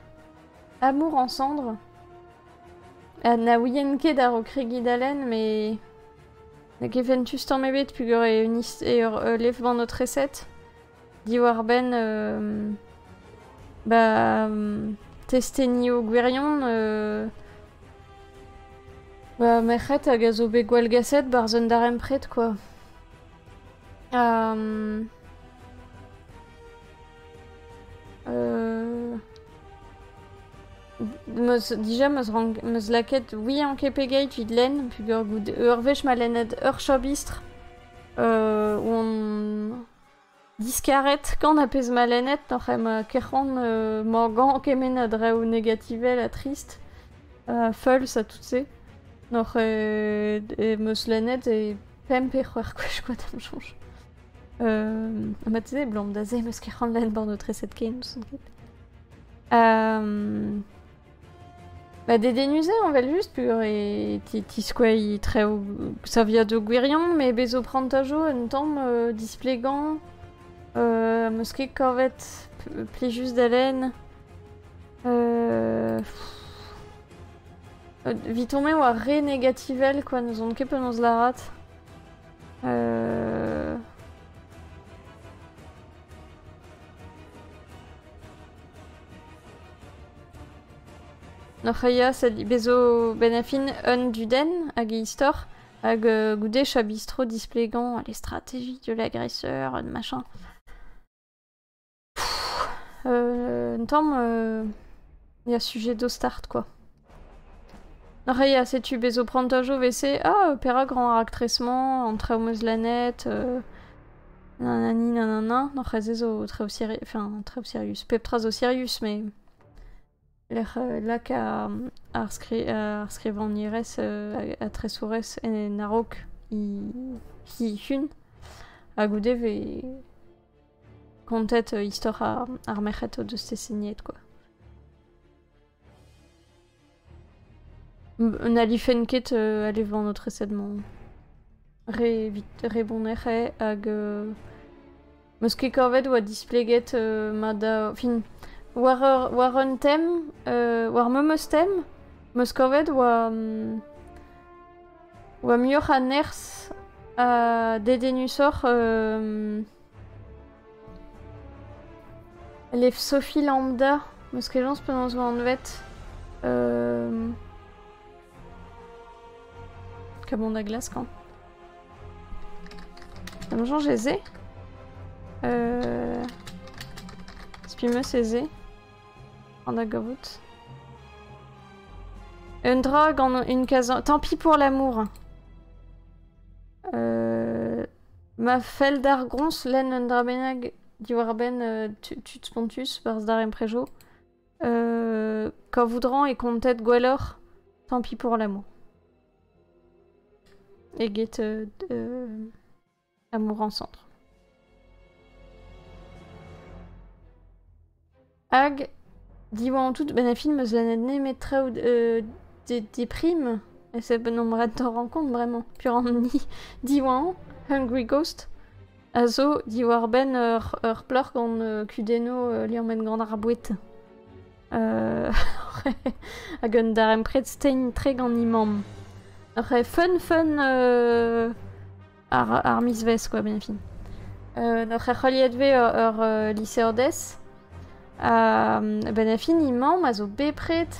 Amour en cendres. Na ouien ket a-raok kregiñ da lenn, met n'eo ket fentus tamm ebet peogwir eo un eo ul levr treset diwar-benn ba testenioù gwirion. Ba, merc'hed hag a zo bet gwallgaset 'barzh un darempred quoi. Meus dija meus rank meus lakaet ouiañ ket pegeit evit lenn peogwir goude ur wech 'ma lennet ur chabistr oan diskaret gant ar pezh 'ma lennet oc'h em kerc'han magañ kement a draoù negativel ha trist feuls ha tout-se. N'oc'h em eus lennet e pemp pe c'hwec'h gwech quoi da'm soñj. Mat-se abalamour da se 'm eus ket c'hoant lenn bannoù-treset ken, n'ouzon ket. Ba dedennus eo evel-just peogwir e tiskouez traoù saviadoù gwirion met bez zo prantajoù un tamm displegañ 'm eus ket kavet plijus da lenn. Eviton-me e oa re negativel quoi, n'ouzon ket penaos lârat. N'oc'h a sed bezo benn ar fin un dudenn hag e istor hag goude chabistro displegañ les stratégies de l'agresseur, machin. Un tamm ya sujet do start quoi. N'oc'h a setu bezo prantajoù 'vese ah perak 'ran ar raktres-mañ an traoù 'm eus lennet nanani nanana. N'oc'h se zo traoù sirius, enfin traoù sirius, pep tra zo sirius mais lec'h lak ar ar skrivagnerez ha tresourez en a-raok he hun ha goude 'vez kontet istor ar merc'hed o deus teseniet quoi. N'hallfen ket alevañ an treset-mañ. Re evit re bonner eo hag 'meus ket kavet 'oa displeget mat da... Fin, war ur war un tem, war memes tem, 'meus kavet 'oa 'oa muioc'h a nerzh ha dedennusoc'h Lef Sophie Lambda, 'meus ket jañs penaos 'oa anvet. Kabon da glask hañ. Da'm soñj ez eo. Spi 'meus ez eo. An da gavout. Un dra gant une case... Tant pis pour l'amour. Ma fell d'ar groñs lenn un dra bennak diwar-benn tud spontus 'barzh darempredoù, kavout 'ran e kontet gwelloc'h Tant pis pour l'amour eget Amour en centre. Hag diwañ tout benn ar fin 'm eus lennet nemet traoù déprim e se n'omp ret d'en rencontre bremañ peogwir ni diwañ Hungry Ghost a zo diwar-benn ur plac'h gant kudennoù liammet gant ar boued. Hag un darempred stegn-tre gant he mamm. Ur fun fun ar mizvezh quoi benn ar fin. N'oc'h c'holiet 'vez ur liseadez. Benn ar fin he mamm a zo bepred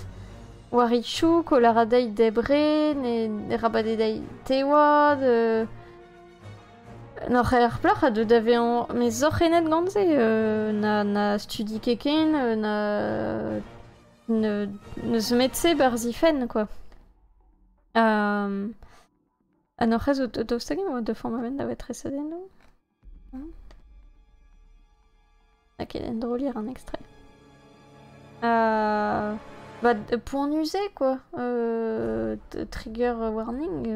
war he chouk o lârat dezhi debre, ne rabat eo dezhi teoad. N'oc'h ar plac'h a deu da vezañ met zorc'hennet gant se. Na studi ket ken, na n'eus met-se 'barzh he fenn quoi. Ha n'oc'h ez daoust hag-eñ e oa deufomp a-benn da vet tresadennoù? Ok, en-dro lire un extrait. Bah, poanius eo quoi. Trigger warning.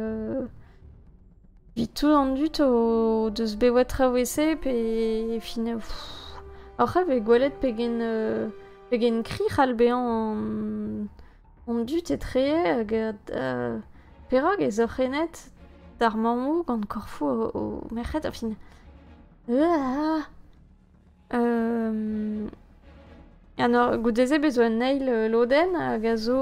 Evit tout an dud o deus bewet traoù e-se pe fin... Oc'h e vez gwelet pegen, pegen kri c'hall bezañ an dud etre hag perak ez oc'h renet d'ar mammoù gant korfoù o merc'hed enfin Alors goude-se bez zo un eil lodenn hag a zo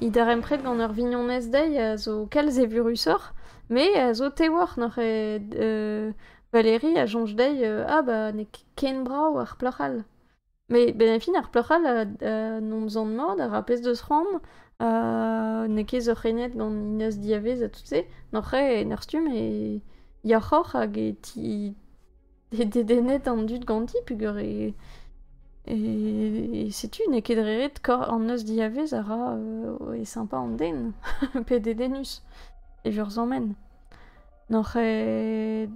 he darempred gant ur vignonez dezhi a zo kalz evurusoc'h met a zo tewoc'h n'oc'h ket Valérie a soñj dezhi ah bah n'eo ket ken brav ar plac'h all. Met 'benn ar fin ar plac'h all a n'omp zant mat a ra pezh deus c'hoant, n'eo ket sorc'hennet gant he neuz diavez ha tout-se, n'oc'h ket en ur stumm e yac'hoc'h hag e ti e dedennet an dud ganti peogwir e e setu n'eo ket dre ret an neuz diavez a ra e sympa an den pe dedennus e vurzhammenn. N'oc'h ket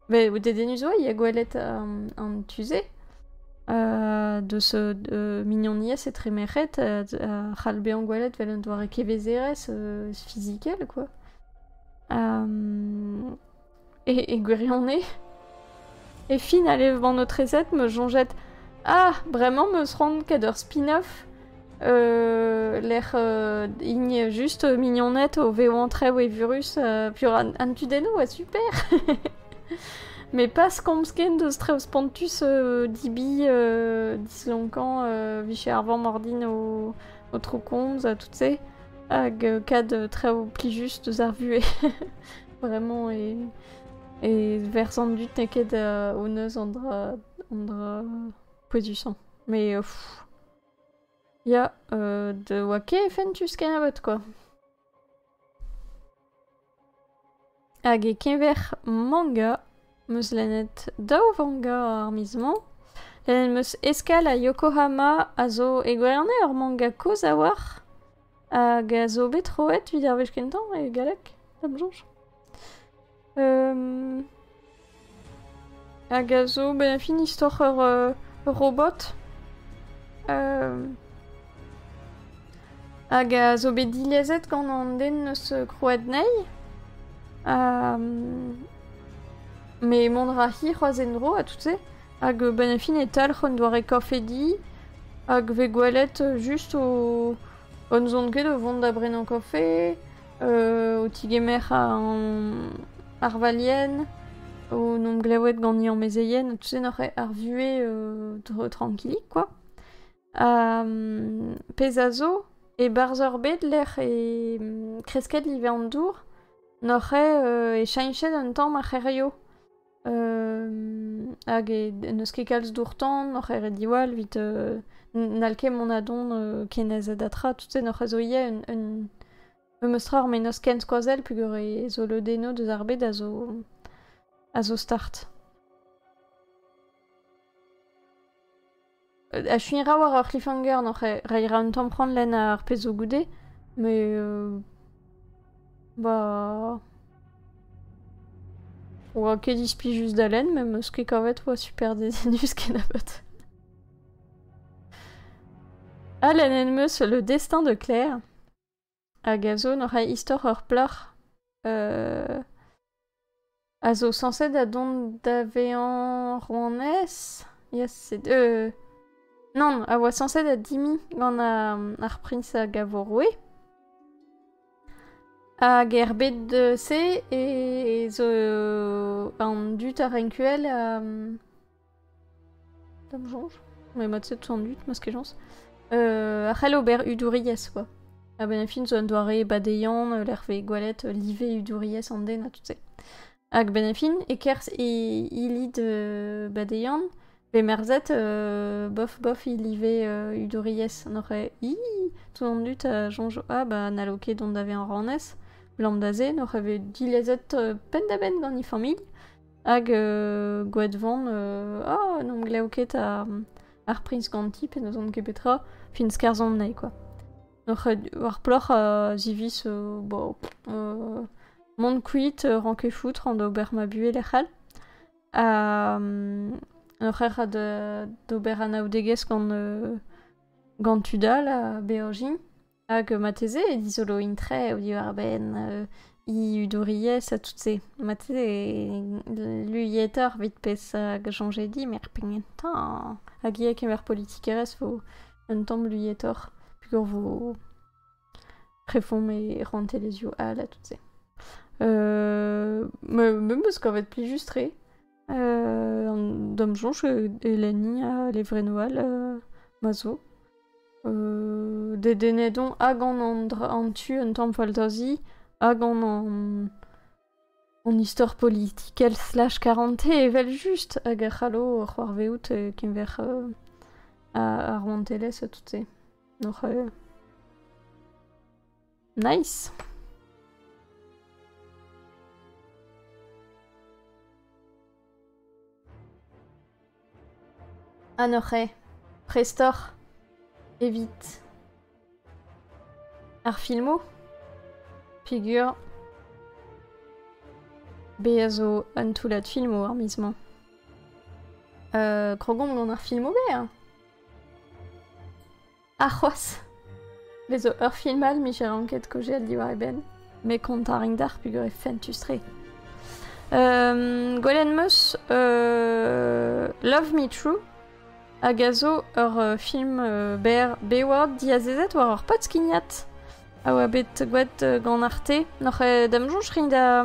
Met dedennus oa ya gwelet an tu-se deus mignoniezh etre merc'hed a c'hall bezañ gwelet evel un doare kevezerezh fizikel quoi. E gwirionez, e fin al levr-bannoù treset 'm eus soñjet ah bremañ 'm eus c'hoant ket ur spin-off lec'h int just mignoned o vevañ traoù evurus peogwir an tudennoù oa super met pas komz ken deus traoù spontus dibi dislonkañ 'vije ar vamm ordin o tro-komz ha tout-se hag kad traoù plijus deus ar vuhez vraiment e verzh an dud n'eo ket o neuz an dra an dra pouezusañ met pff Ya, de oa ket fentus kennebeut kwa. Hag e-keñver manga, 'm eus lennet daou vanga ar miz-mañ. Lennet 'm eus Escale a Yokohama a zo e gwirionez ur manga kozh a-walc'h hag a zo bet troet evit ar wech kentañ e galleg, da'm soñj. Hag a zo ben fin istor ur robot. Hag a zo bet dilezet gant an den eus krouet anezhi. Met mont a ra hi c'hoazh en-dro ha tout-se. Hag ben fin e talc'h un doare kafedi hag vez gwelet just o n'zon ket o vont da brenañ kafe. O tigemer ar valien, o 'n om glevet gant he amezeien, tu sais n'oc'h ar vuhez trankilik quoi. Pezh a zo, e-barzh ur bed lec'h e kresket live an dour, n'oc'h eo e cheñchet un tamm ar c'hêrioù. Hag n'eus ket kalz dour-tan oc'h ret diwall evit n'hall ket mont a-don ken aezet ha tra. Tout se n'oc'h zo ivez un memes tra ur mennozh kenskoazell peogwir e zo lodennoù deus ar bed a zo a zo start. Achuiñ a ra war ur cliffhanger n'oc'h reiñ a ra un tamm c'hoant lenn ar pezh zo goude met ba oa ket displijus da lenn met 'm eus ket kavet oa super dedennus kennebeut. Ha lennet 'm eus Le Destin de Claire hag a zo n'oc'h istor ur plac'h A zo sañset da dont da vezañ rouanez Yes, c'est nann, a oa sañset da dimiñ gant ar priñs hag a vo roue. Hag er bed-se e zo an dud a renk uhel da'm soñj. Mais mod-se tout an dud, 'meus ket chañs. A c'hell ober hudouriezh quoi. A-benn ar fin zo un doare badeian lec'h vez gwelet live hudouriezh an den ha tout se. Hag benn ar fin e-kerzh e ilid badeian vez merzet bof bof e live hudouriezh. N'oc'h i tout an dud a soñj ah bah n'hallo ket dont da vezañ ranez. Blam da se n'oc'h vez dilezet penn-da-benn gant he familh. Hag Gwadvan, ah n'omp glev ket ar priñs ganti pe n'ouzon ket petra, fin skarzhomp anezhi quoi. Oc'h ar plac'h a ziviz bon, mont kuit, ran ket foutre, an d'ober ma buhez lec'h all. Ha oc'h ec'h a d'ober anaoudegezh gant gant tud all a beajiñ. Hag marteze e dizoloint tre diwar-benn hudouriezh ha tout-se. Marteze e luietoc'h evit pezh a soñje dit, met pegentañ hag ivez kemer politikerezh vo un tamm luietoc'h peogwir vo refomp e rouantelezhioù all ha tout-se. Me 'meus kavet plijus-tre. D'am soñj e lenniñ al levrennoù all ma zo. Dedennet on ha gant an dra an tu un tamm faltazi ha gant an an istor politikel slash karantez evel-just hag a c'hallo c'hoarvezout e-keñver Ar rouantelezh ha tout se. Noc'h Nice. Ha noc'h prestoc'h evit ar filmoù peogwir bezañ zo un toullad filmoù ar miz-mañ. Krogomp gant ar filmoù berr. Ha c'hoazh bez zo ur film all 'mije ranket kaozeal diwar e benn. Met kontañ a rin deoc'h peogwir eo fentus-tre. Gwelet 'm eus Love Me True hag a zo ur film berr bev diazezet war ur podskignad a oa bet gwraet gant Arte. N'oc'h da'm soñj rin da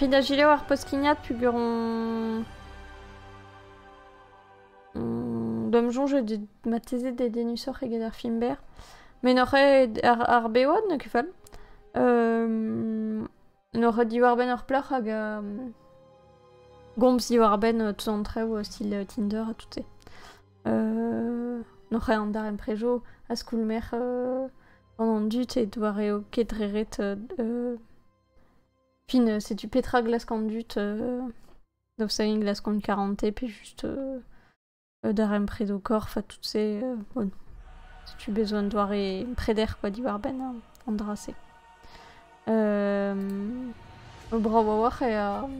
rin da selaou ar podskignad peogwir on Da'm soñj eo marteze dedennusoc'h eget ar film berr. Met n'oc'h ket ar bevad n'eo ket fall. N'oc'h ket diwar-benn ur plac'h hag a gomz diwar-benn tout an traoù style Tinder ha tout se. N'oc'h ket an darempredoù a skoulmer gant an dud e doareoù ket dre ret. Fin, setu petra glask an dud. Daoust hag glaskont karantez pe just darempredoù korf ha tout se bon. Setu bez zo un doare preder quoi diwar-benn an dra-se. Brav a-walc'h eo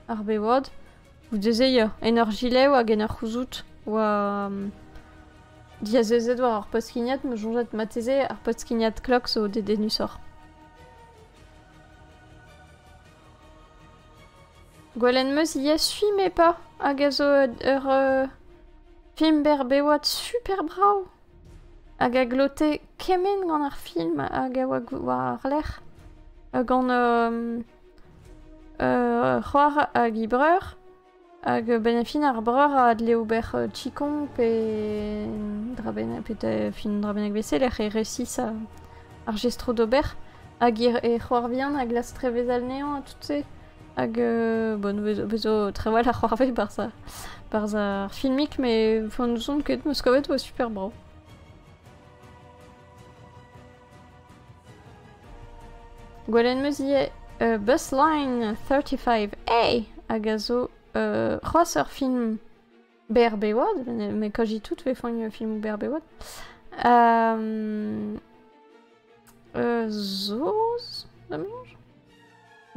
ar bevod. Goude-se ya, en ur gilev hag en ur c'houzout oa diazezet war ar post-skignad, ma soñjed marteze ar post-skignad klok zo dedennusoc'h. Gwelet 'm eus ivez Suis mes pas hag a zo ur film berr-bewad super brav hag a glote kement gant ar film hag a oa war ar lec'h gant c'hoar hag he breur hag benn ar fin ar breur a dle ober qigong pe dra bennak pe fin dra bennak 'vese lec'h e resis ar jestroù d'ober hag he c'hoar vihan a glask trevezal anezhañ ha tout se. Hag bon, vezo trawalc'h a c'hoarvez barzh ar filmig, met enfin, n'ouzon ket, 'meus kavet 'oa super brav. Gwelet 'meus ivez Bus Line 35A hag a zo c'hoazh ur film berr-bewad, met kazi tout 'vefont filmoù berr-bewad. Saoz, da'm soñj.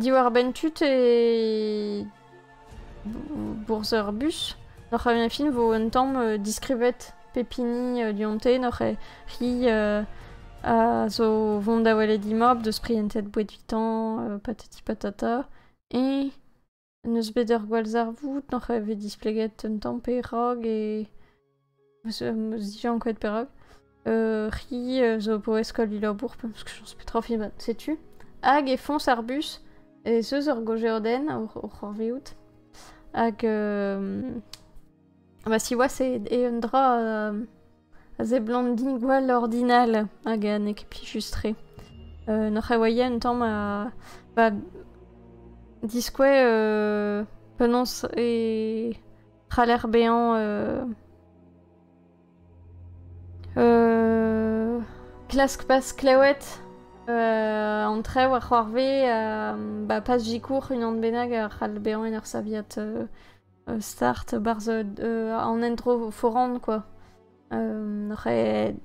Diwar-benn tud e bourzh ur bus. N'oc'h a fin vo un tamm diskrivet pep hini dionte, n'oc'h hi a zo vont da welet he mab deus prientet boued evitañ, patati patata. Eñ n'eus bet ur gwallzarvoud, n'oc'h a vez displeget un tamm perak e... 'Meus dija ankouaet perak. Hi zo paouez skol labour parce que j'en sais petra film setu. Hag e foñs ar bus ez eus ur gojeodenn o c'hoarvezout. Hag bah siwazh eo un dra a seblant din gwall ordinal hag n'eo ket plijus-tre. N'oc'h a oa un tamm a ba diskouez penaos e c'haller bezañ klask pas klevet an traoù a c'hoarvez ba pas sikour unan bennak a c'hall bezañ en ur saviad start 'barzh an endro foran quoi. Oc'h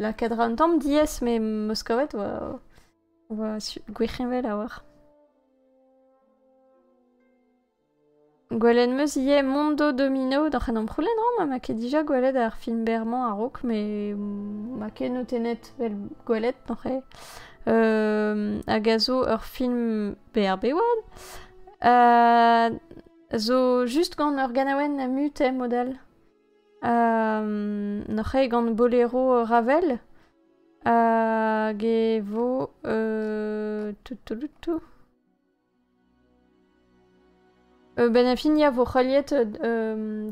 lakaat ra un tamm diaes met 'm eus kavet 'oa gwirheñvel a-walc'h. Gwelet 'm eus ivez Mondo Domino doc'h en amc'houlenn ran ma 'ma ket dija gwelet ar film berr-mañ a-raok met 'ma ket notennet 'vel gwelet n'oc'h eo. Hag a zo ur film berr-bewad zo just gant ur ganaouenn mut eo mod all. N'oc'h eo gant Bolero Ravel hag e vo tout. Benn ar fin ya vo c'haliet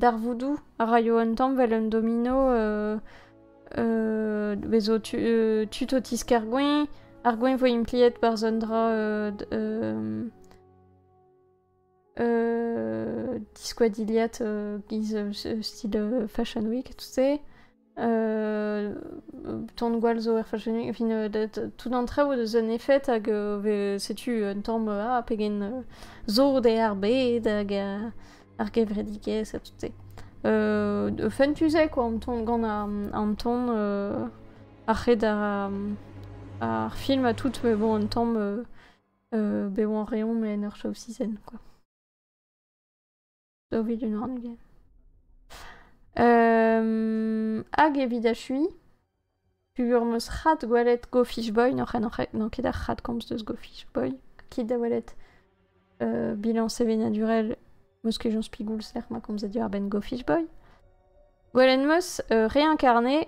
darvoudoù a raio un tamm 'vel un domino vezo tud o tiskar gweñ, ar gweñ vo impliet 'barzh un dra Diskoadiliad giz style Fashion Week tout se. Ton gwall zo er Fashion Week, enfin, tout an traoù deus un efed hag setu un tamm pegen zo de ar bed hag ar gevredigezh ha tout se. Fentus eo quoi, an ton gant an ton ar red ar film a tout, mais bon, un tamm bev an reont mais en ur chav sizen, quoi. 2021. Hag evit achui, pugur meus c'hat gwelet Go Fish Boy, n'oc'h ket ar c'hat komz deus Go Fish Boy, kit da welet bilan sevenadurel meus ket Jean Spigoul ser ma komzet diwar benn Go Fish Boy. Gwelet meus réincarné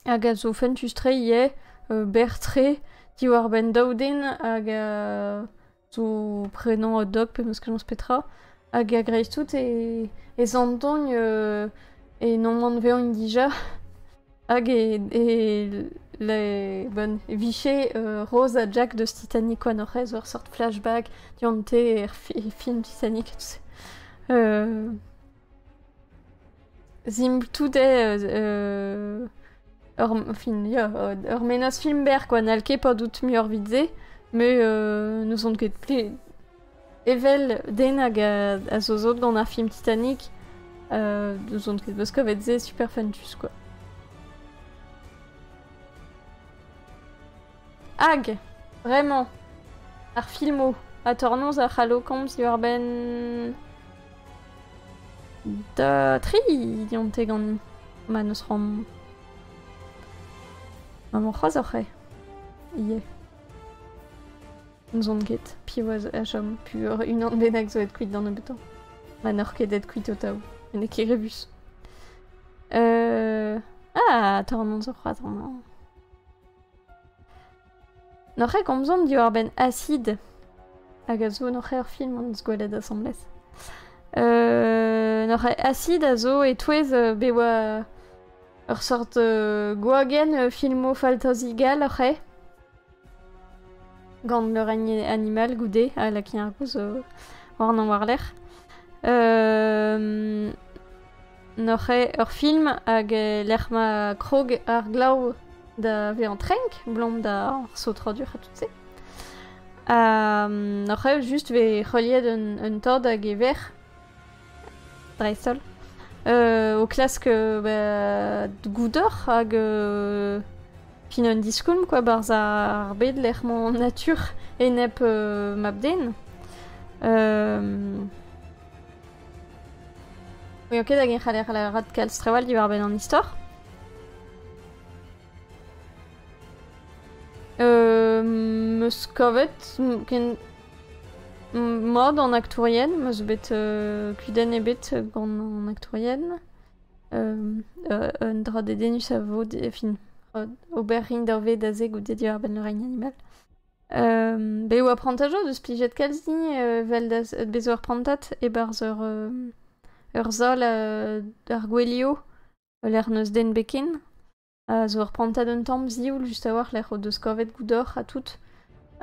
hag a zo fentus-tre ivez, berr-tre diwar benn daou den hag a zo prenañ hot dog pe meus ket Jean Petra. Hag a greiz tout e zantogn e nomant vezañ dija hag e le bon viche Rose ha Jack deus Titanic oa noc'h ur sort flashback dionte er film Titanic tout se. Zim tout eo ur mennozh film berr quoi, n'hall ket padout muioc'h evit se, met n'ouzon ket ple evel den hag a zo zot gant ar film Titanic, n'ouzon ket beus kavet se super fentus quoi. Hag, vraiment, ar filmo a tornoz ar c'hallo komz diwar benn da tri dionte gant ma neus ran ma c'hoazh oc'h eo ivez. N'ouzon ket piv a chom pur unan bennak zo aet kuit d'an nebeutañ. Ma n'oc'h ket aet kuit ho taou. N'eo ket rebus. Ah, tornon zo c'hoazh amañ. N'oc'h ket komzomp diwar-benn Acide. Hag a zo n'oc'h ur film hon eus gwelet asambles. N'oc'h ket Acide a zo e-touez bet oa ur sort gwagenn filmoù faltazi gall oc'h eo. Gant le règne animal goude a lakain ar gouz warnañ war-lerc'h. N'oc'h eo ur film hag lec'h ma krog ar glav da vezañ trenk, blom da saotradur ha tout se. N'oc'h eo just vez heuliet un tad hag e verc'h, dreist-holl, o klask goudor hag fin un diskoulm quoi, barzh ar bed lec'h mañ an natur enep mab-den. N'eo ket hag e c'haller lâret kalz traoù all diwar-benn an istor. Meus kavet ken mat an aktourien, meus bet kudenn ebet gant an aktourien. Un dra dedennus a vo fin ober rin d'ur ved aze goude diwar-benn le règne animal. Bet oa prantajo deus plijet kalz din vel da bezo ur prantad e-barzh ur sal ar gwelio lec'h n'eus den beken. Zo ur prantad un tamm zioul just a-walc'h lec'h o deus kavet goudor ha tout.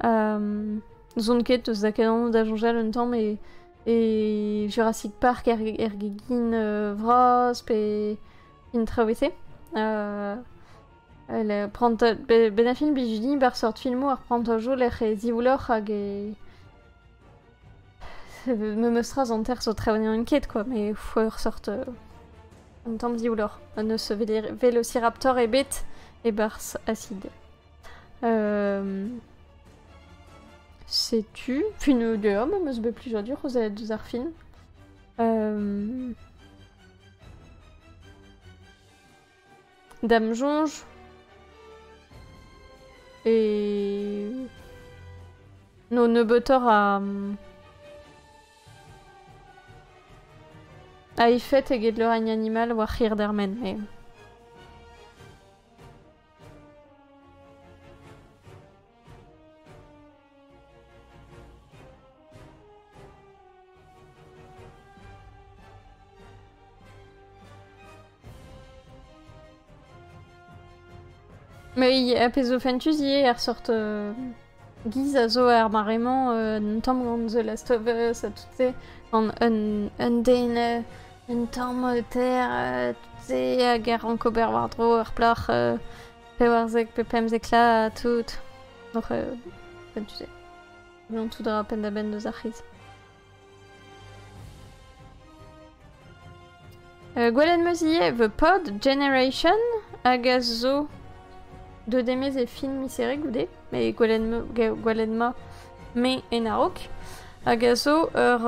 N'ouzon ket eus da ket da soñjal un tamm e Jurassic Park er gegin vras pe in traoù-se. Le prantad ben a film blij din bar seurt filmoù ar prantajoù lec'h e ziouloc'h hag e me meus tra an ter zo traoù ket quoi, mais ur sort un tamm ziouloc'h. Neus Velociraptor ebet e-barzh Acide. Setu, fin de homme, meus bet plijadur eus deus ar film. Dam soñj e no nebeutoc'h a efed eget le règne animal war hir dermen, mais... Mais a pezh zo fentus ivez er sort Giz a zo ar mare-mañ un tamm gant The Last of Us ha tout se, gant un den un tamm ter tout se hag a rank ober war-dro ur plac'h 14 pe 15 la ha tout. Donc, ben, tu sais, blanc tout dra penn-da-benn deus ar c'hiz. Gwelet 'm eus ivez The Pod Generation hag a zo deut e-maez e fin miz Here goude, met gwelet ma me en a-raok, hag a zo ur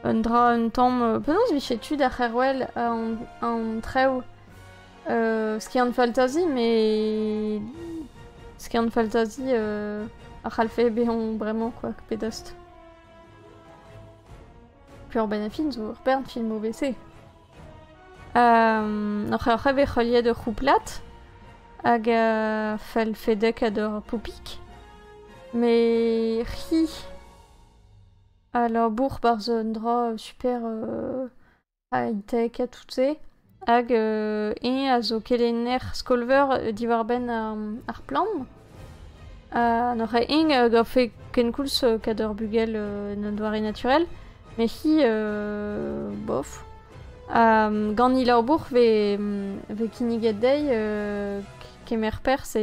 un dra un tamm... Penaos 'vije tu da c'herwel an traoù skiant faltazi, met skiant faltazi a c'hallfe bezañ bremañ quoi, pe dost. Pur benn fin zo ur bern filmoù VC. Oc'h ur vez heuliet ur c'houplad hag a fell fedek ad ur poupig. Met hi a labour 'barzh un dra super high-tech ha tout se. Hag eñ a zo kelenner skol-veur diwar-benn ar plant. Ha neuze eñ a gavfe kenkoulz kad ur bugel en un doare naturel. Met hi, bof. Gant he labour 'vez kinniget dezhi kemer perzh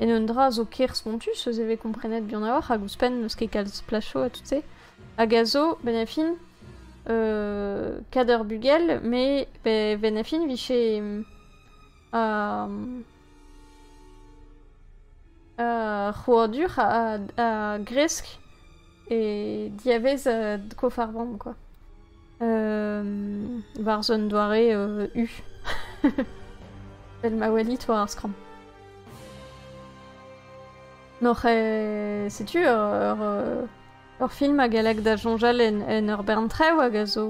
en un dra zo ker spontus eus e vez komprenet buan a-walc'h hag ouzhpenn n'eus ket kalz plasoù ha tout se. Hag a zo, benn ar fin, kad ur bugel, met benn ar fin 'vije c'hrouadur a gresk e diavez kof ar vamm quoi. War un doare U. Vel ma welit war ar skramm. N'oc'h setu ur film hag a lak da soñjal en ur bern traoù hag a zo...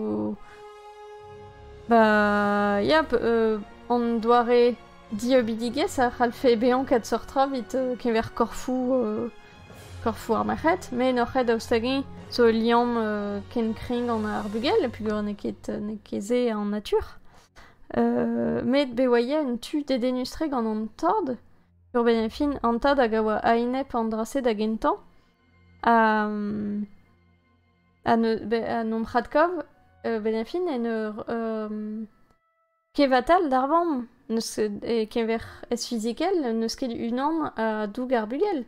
Ba ya, an doare dieubidigezh a c'hallfe bezañ kad seurt tra evit keñver korfoù korfoù ar merc'hed, met n'oc'h ket daoust hag-eñ zo ul liamm ken kreñv gant ar bugel peogwir n'eo ket se an natur. Met bet oa ivez un tu dedennus-tre gant an tad, ur benn ar fin an tad hag a oa a-enep an dra-se da gentañ. Ha n'omp c'hadkav benn ar fin en ur kevatal d'ar vamm. N'eus e-keñver ez-fizikel n'eus ket unan a doug ar bugel.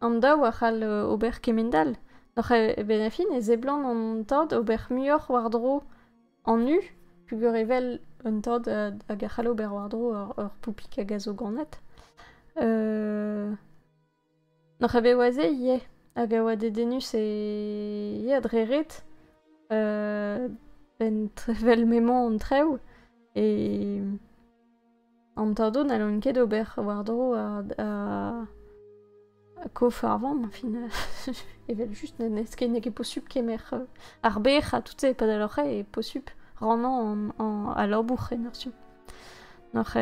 An daou a c'hall ober kement-all. Oc'h benn ar fin e seblant an tad ober muioc'h war-dro an u peogwir evel un tad hag a c'hall ober war-dro ur poupig hag a zo ganet. N'oc'h ket bet oa se ivez hag a oa dedennus e ya dre ret vel m'emañ an traoù e an tadoù n'hallont ket ober war-dro ar kof ar vamm fin evel-just n'eo ket posupl kemer ar bec'h ha tout se padal oc'h eo posupl rannañ al labour en ur stumm. N'oc'h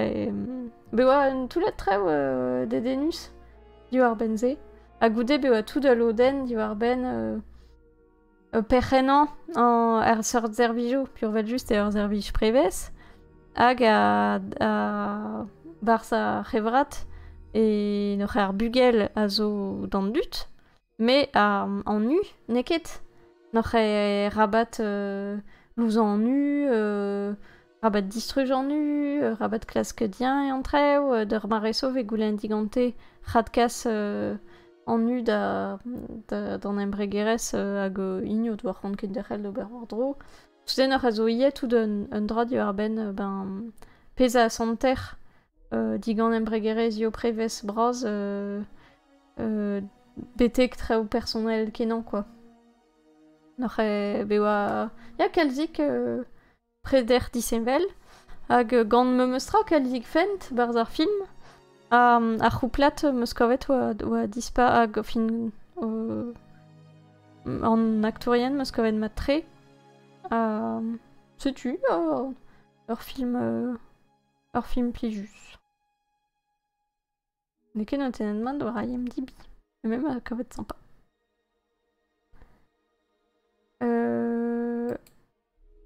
bet oa un toullad traoù dedennus diwar-benn se. Ha goude bet oa tout al lodenn diwar-benn perc'hennañ ar seurt servijoù, peurvel-just eo ur servij prevez, hag a barzh ar c'hevrat e n'oc'h ar bugel a zo d'an dud, met an u n'eo ket. N'oc'h rabat louzañ an u, rabat distruj an u, rabat klask diañ an traoù, d'ur mare zo e goulenn digante radkas an u d'an embregerezh hag hini o doa c'hoant kenderc'hel d'ober war-dro. Souden oc'h a zo ivez tout un dra diwar-benn ben, pezh a santer digant embregerezhioù prevez bras betek traoù personel kenañ quoi. N'oc'h bet oa ya kalzik preder disheñvel hag gant memes tra kalzik fent 'barzh ar film. Ar c'houplad 'm eus kavet oa dispar hag fin an aktourien 'm eus kavet mat-tre. Setu ur film plijus. N'eo ket notennet mat war IMDb, mais même kavet sympa.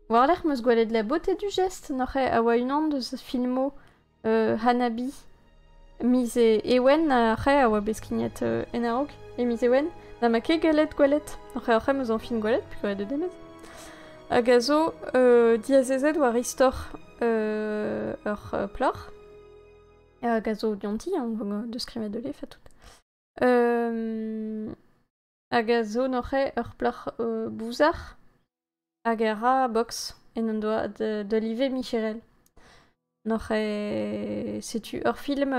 War-lerc'h 'm eus gwelet La beauté du geste n'oc'h a oa unan deus filmoù Hanabi. Miz Ewen ar c'hae a oa bet skignet en a-raok, e miz Ewen, na ma ket gallet gwelet. Ar c'hae meus an fin gwelet, puisque de demez. Hag a zo diazezet war istor ur plac'h. Hag a zo dionti, hein, deus skrivet de lef ha tout. Hag a zo noc'he ur plac'h bouzar hag a ra box en un doa de live micherel. Noc'he setu ur film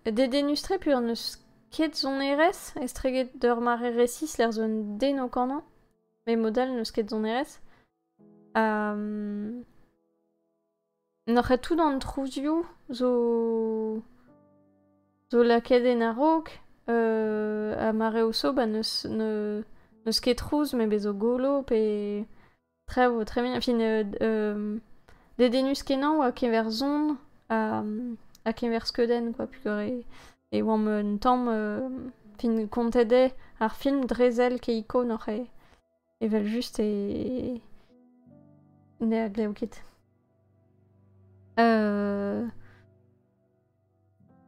dedennus-tre peogwir n'eus ket sonerezh estreget d'ur mare resis lec'h zo un den o kanañ, met mod-all n'eus ket sonerezh. N'oc'h ket tout an trouzioù zo lakaet en a-raok ha mareoù zo ba n'eus n'eus ket trouz met bez zo golo pe traoù o tremen. Enfin dedennus-kenañ oa keñver son ha keñver skeudenn quoi peogwir e oamp un tamm fin kontet eo ar film dre sell Keiko n'oc'h eo evel-just e ne glev ket.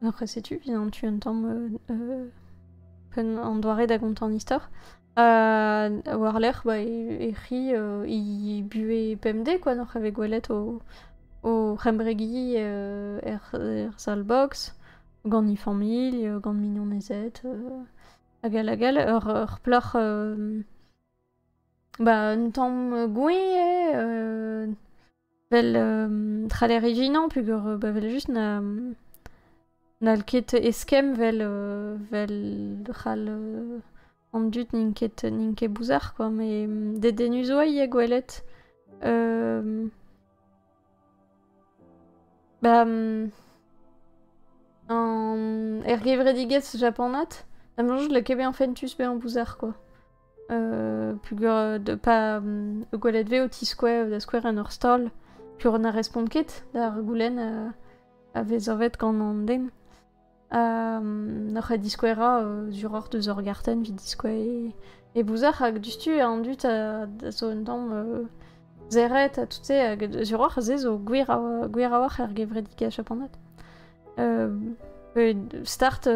Après setu evit an tu un tamm an doare da gontañ an istor. War-lerc'h ba e ri e buhez pemdez quoi n'oc'h ket gwelet o embregiñ er sal-box gant he familh, gant mignonezed hag all hag all. Ur plac'h ba un tamm gouez eo vel c'haller ijinañ peogwir ba evel-just na n'hall ket eskemm vel vel c'hall an dud n'int ket bouzar quoi met dedennus oa ivez gwelet ba an er gevredigezh japanat da soñj n'eo ket bezañ fentus bezañ bouzar quoi. Peogwir pa gwelet vez o tiskouez da skouer en ur stal peogwir na respont ket d'ar goulenn a vez savet gant an den. N'oc'h ket diskouerañ suroc'h deus ur gartenn evit diskouez e bouzar hag diouzhtu an dud a zo un tamm serret ha tout se hag suroc'h se zo gwir a-walc'h er gevredigezh japanat. Start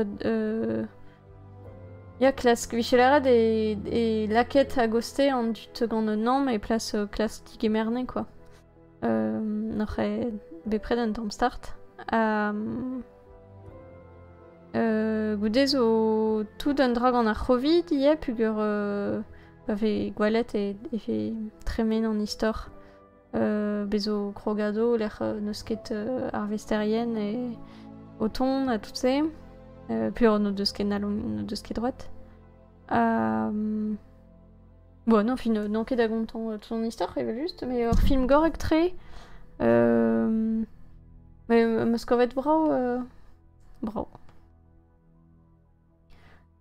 ya klask vije lâret e lakaet a-gostez an dud gant un namm e plas klask digemerne quoi. N'oc'h ket bepred un tamm start. Goude zo tout un dra gant ar C'hovid ivez peogwir pa vez gwelet e vez tremen an istor. Bez zo krogado lec'h n'eus ket arvesterien e o tont ha tout se. Peogwir n'o deus ket n'o deus ket droit. Bon, non, fin, n'on ket da gontañ tout an istor evel-just, mais ur film gorrek-tre. Mais meus kavet brav brav.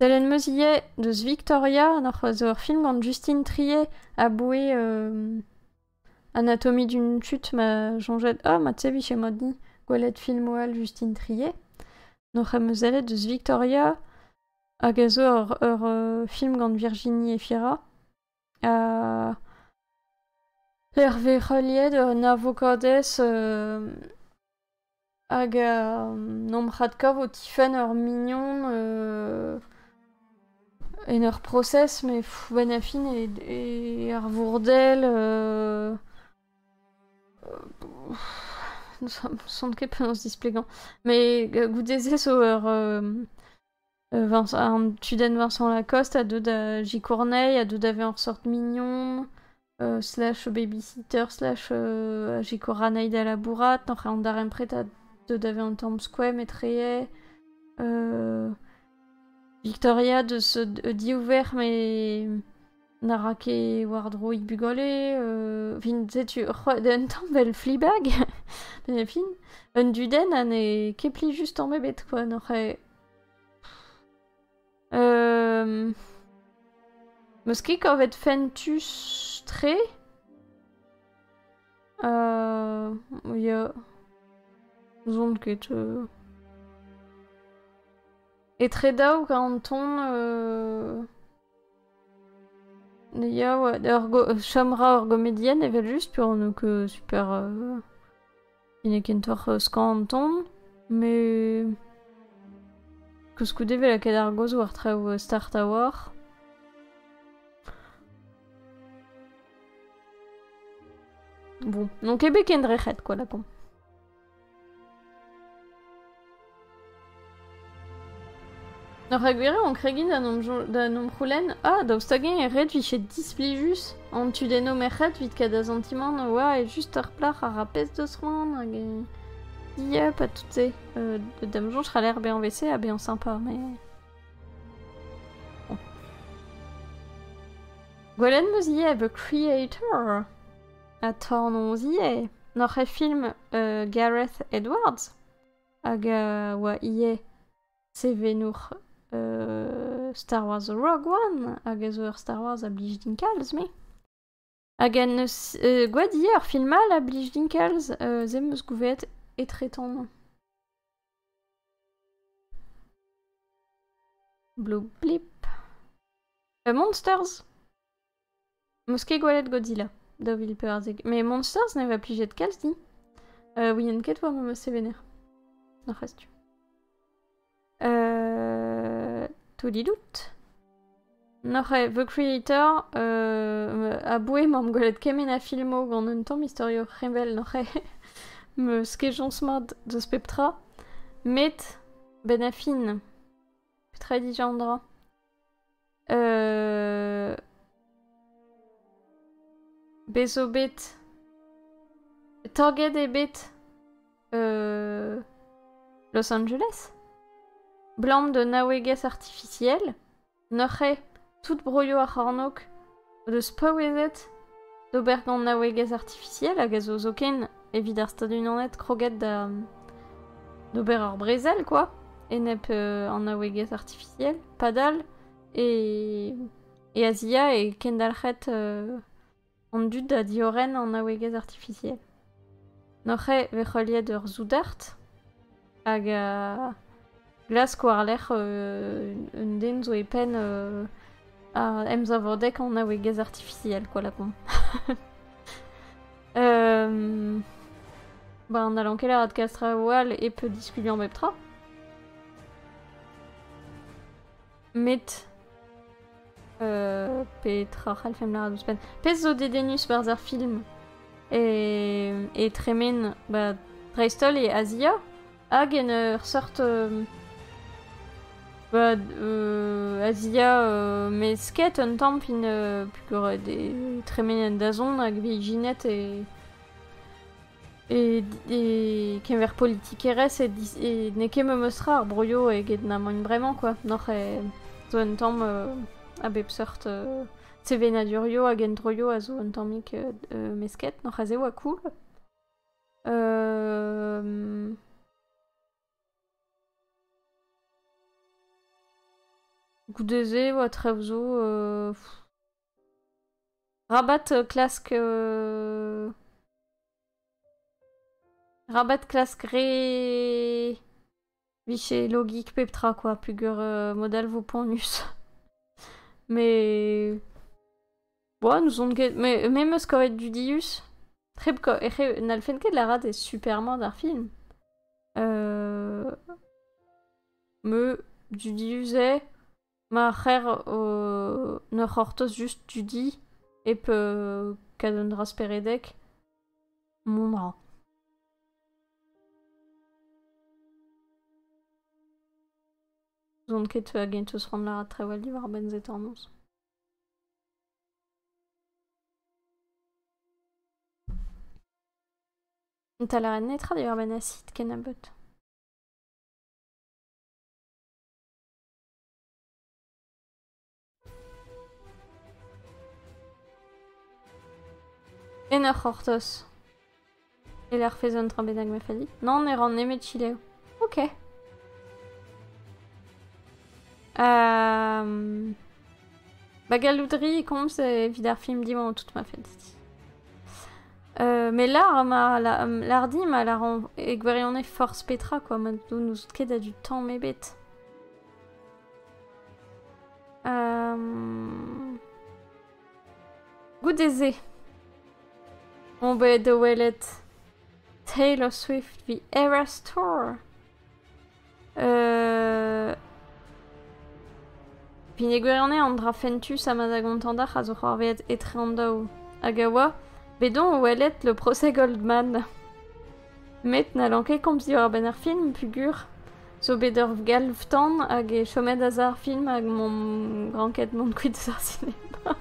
Sellet 'm eus ivez deus Victoria, n'oc'h zo ur film gant Justine Triet aboe Anatomie d'une chute ma soñjet ah ma te vije mat din gwelet filmoù all Justine Triet. N'oc'h em eus sellet deus Victoria hag a zo ur film gant Virginie Efira. Hervé Reliet un avokadez hag n'omp radkav o tifenn ur mignon en ur prosez met benn ar fin e ar vourdel ne son ket penaos displegañ. Mais goude-se zo ur an tudenn Vincent Lacoste a deu da Gicournay, a deu da vezañ ur seurt mignon slash babysitter slash a sikour anezhi da labourat, n'oc'h an darempred a deu da vezañ un tamm skoemp etre Victoria deus div verc'h met na ra ket war-dro he bugale fin setu un tamm 'vel Fleabag benn fin un dudenn ha n'eo ket plijus tamm ebet quoi n'oc'h Meus ket kavet fentus-tre. Ya. N'ouzon ket. Etre daou gant an ton ya oa ur chom 'ra ur gomedienn evel-just peogwir n'eo ket super. Ine kentoc'h skañv an ton, met koulskoude 'vel lakaet ar gaoz war traoù start a-walc'h. Bon, n'on ket bet kendrec'het quoi lakaomp. Ur rakgwir eo on kregin da n'om c'houlenn ah daoust hag-eñ e ret 'vije displijus an tudennoù merc'hed 'vit kaout da santimant oa e just ur plac'h a ra pezh deus c'hoant hag dieub ha tout se. Da'm soñj c'haller bezañ 'vel-se ha bezañ sympa mais bon. Gwelet 'm eus ivez The Creator ha Tornoz ivez. N'oc'h ket film Gareth Edwards hag a oa ivez sevenour Star Wars Rogue One hag a zo ur Star Wars a blij din kalz me. Hag en deus gwelet ivez ur film all a blij din kalz, se 'm eus gouvezet etretant. Blue Blip. Monsters! 'Meus ket gwelet Godzilla 2014. Met Monsters ne va plijet kalz din. Ouien ket 'oa ma sevener. N'oc'h eus-tu. Toulidout. N'oc'h eo The Creator aboe m'am gwelet kement a filmoù gant un tamm istorioù heñvel n'oc'h eo 'meus ket chañs mat deus pep tra. Met 'benn ar fin, petra eo dija an dra? Bez zo bet torget eo bet Los Angeles 'blam d'un naouegezh artifisiel neuze tout broioù ar c'hornôg o deus paouezet d'ober gant naouegezh artifisiel hag a zo zoken evit ar Stadoù-Unanet kroget da d'ober ur brezel kwa enep an naouegezh artifisiel padal e e Azia e kendalc'het an dud da diorren an naouegezh artifisiel. Neuze e vez heuliet ur soudard hag a glask war-lerc'h un den zo e penn ar emsavodeg an naouegezh artifisiel quoi lakaomp. Ba n'hallan ket lâret kalz traoù all hep diskuliañ bep tra. Met petra c'hallfemp lâret ouzhpenn? Pezh zo dedennus 'barzh ar film e tremen ba dreist-holl e Azia hag en ur seurt ba Azia mesket un tamm fin peogwir e tremen en dazont hag vez ijinet e E keñver politikerezh e n'eo ket memes tra ar broioù eget na emaint bremañ quoi. N'oc'h e zo un tamm a bep seurt sevenadurioù hag endroioù a zo un tammig mesket. N'oc'h aze oa cool. Goude-se oa traoù zo. Rabat klask Rabat klask re vije logik pep tra quoi peogwir mod all 'vo poanius. Mais bon n'ouzon ket me me 'meus kavet dudius. Hep n'hallfen ket lârat eo super mat ar film. Me dudius eo Ma c'her ne c'hortoz just dudi hep kaout un dra speredek, mont 'ra. N'ouzon ket hag-eñ 'teus c'hoant lâret traoù all diwar-benn se tornoz. 'Ta lâret netra diwar-benn Acid kennebeut. En ur c'hortoz. E lec'h fez un dra bennak ma fazi. Non, ne ran nemet selaou. Ok. Ba gallout 'ri komz evit ar film diwañ tout ma fed. Met lar ma lar din ma lâran e gwirionez forzh petra quoi ma n'ouzon ket a-du tamm ebet. Goude-se on bet da welet Taylor Swift The Eras Tour. Pin e gwirionez an dra fentus ha ma da gontañ dac'h a zo c'hoarvezet etre an daou. Hag a oa, bet on o welet le procès Goldman. Met n'hallan ket komz diwar-benn ar film pugur zo bet ur galv-tan hag e chomet aze ar film hag m'omp ranket mont kuit eus ar sinema.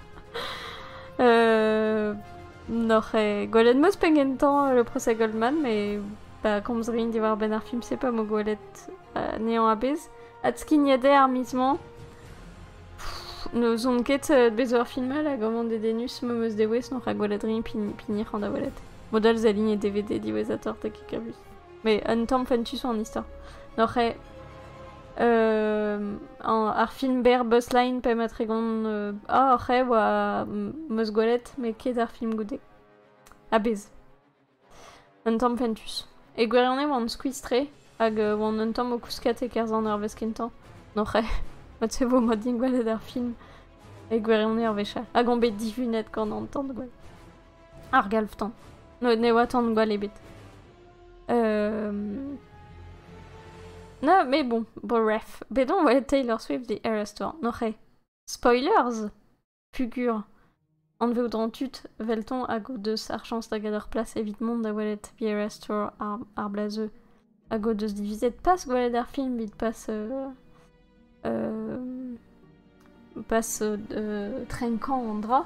N'oc'h gwelet 'm eus pegentañ le procès Goldman met ba komz rin diwar-benn ar film-se pa 'mo gwelet anezhañ a-bezh. Adskignet eo ar miz-mañ. N'ouzon ket bez ur film all hag amañ dedennus ma 'm eus degouezh n'oc'h gwelet rin pini c'han da welet. Model Zalin e DVD diwezhatoc'h da Kikabus. Mais un tamm fentus an istor. N'oc'h eo ar film berr Bus Line pemp ha 30 ah oc'h eo oa 'm eus gwelet met ket ar film goude. A-bezh. Un tamm fentus. E gwirionez oan skuizh-tre hag oan un tamm o kousket e-kerzh an eurvezh kentañ. N'oc'h eo. Mat-se vo mat din gwelet ar film e gwirionez ar wech all. Hag on bet divunet gant an tan-gwall. Ar galv-tan. Ne oa tan-gwall ebet. Non, mais bon, bref. Bet on welet Taylor Swift The Eras Tour. N'oc'h eo. Spoilers! Pugur. Anveout an tud 'veltañ hag o deus ar chañs da gaout ur plas evit mont da welet The Eras Tour ar bloaz-se hag o deus divizet pas gwelet ar film evit pas pas trenkañ an dra.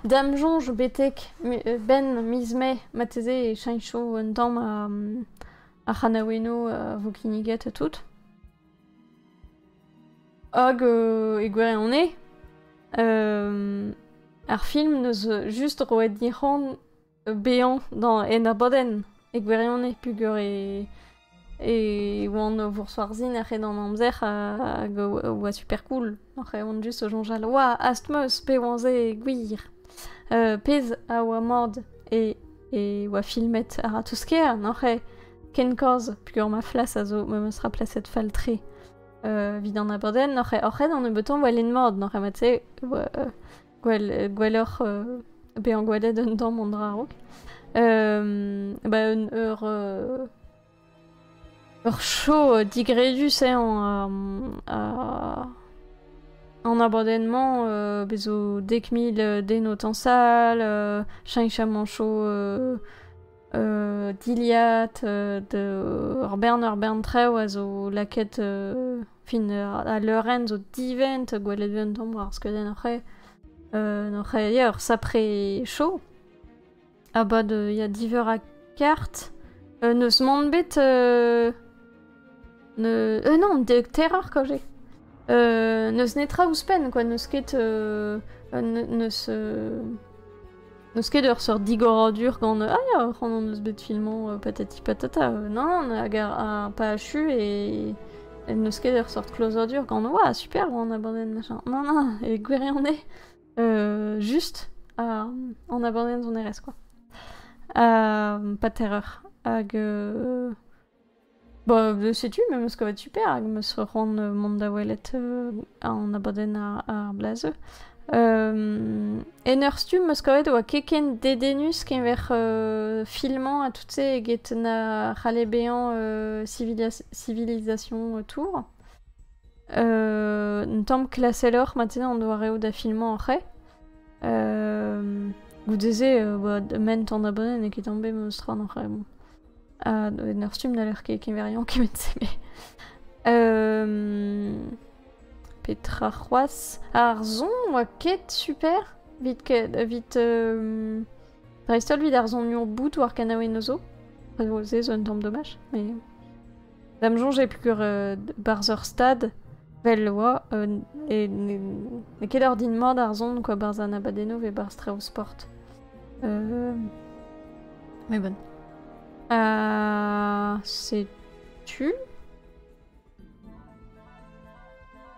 Da'm soñj betek 'benn miz Mae marteze e cheñcho un tamm ar c'hanaouennoù a vo kinniget ha tout. Hag e gwirionez, ar film 'neus just roet din c'hoant bezañ en abadenn e gwirionez peogwir e oan o vourc'hoarzhin a-hed an amzer hag oa super cool. Oc'h e oan just o soñjal oa hast 'm eus pe oan se gwir. Pezh a oa mat e oa filmet a-ratozh-kaer n'oc'h eo ken kozh peogwir ma flas a zo memes tra plaset fall-tre. Evit an abadenn n'oc'h ket oc'h an nebeutañ welet mat n'oc'h ket mat-se gwelloc'h bezañ gwelet un tamm an dra a-raok. Ba un ur show digredus eo an abadenn-mañ bez zo 10,000 den o tañsal, cheñchamanchoù Dilhad ur bern traoù a zo lakaet fin al leurenn zo divent gwelet vez un tamm war ar skeudenn oc'h eo. Oc'h eo ya ur sapre show. A-bad ya diveur ha kart. N'eus mann bet non terror kaoze. N'eus netra ouzhpenn quoi n'eus ket n'eus N'eus ket ur seurt digoradur gant ah ya, c'hoant hon eus bet filmañ patati patata. Non, non, hag ar pa achu e n'eus ket ur seurt klozadur gant oa super an abadenn machin. Non, non, e gwirionez just an abadenn sonerezh quoi. Pas terreur. Hag ba setu me 'm eus kavet super hag 'm eus c'hoant mont da welet an abadenn ar bloaz-se. En ur stumm 'm eus kavet e oa ket ken dedennus keñver filmañ ha tout-se eget na c'halle bezañ Civilization Tour. Un tamm klaseloc'h marteze an doareoù da filmañ oc'h eo. Goude-se ba ment an abadenn n'eo ket tamm bet memes tra n'oc'h eo bon. En ur stumm n'haller ket keñveriañ kement-se mais petra c'hoazh? Ar son oa ket super evit ket evit dreist-holl evit ar sonioù bout war kanaouennoù zo. Se zo un tamm domaj mais da'm soñj eo peogwir 'barzh ur stad 'vel oa n'eo ket ordin mat ar son quoi 'barzh an abadennoù 'vez 'barzh traoù sport. Mais bon. Setu.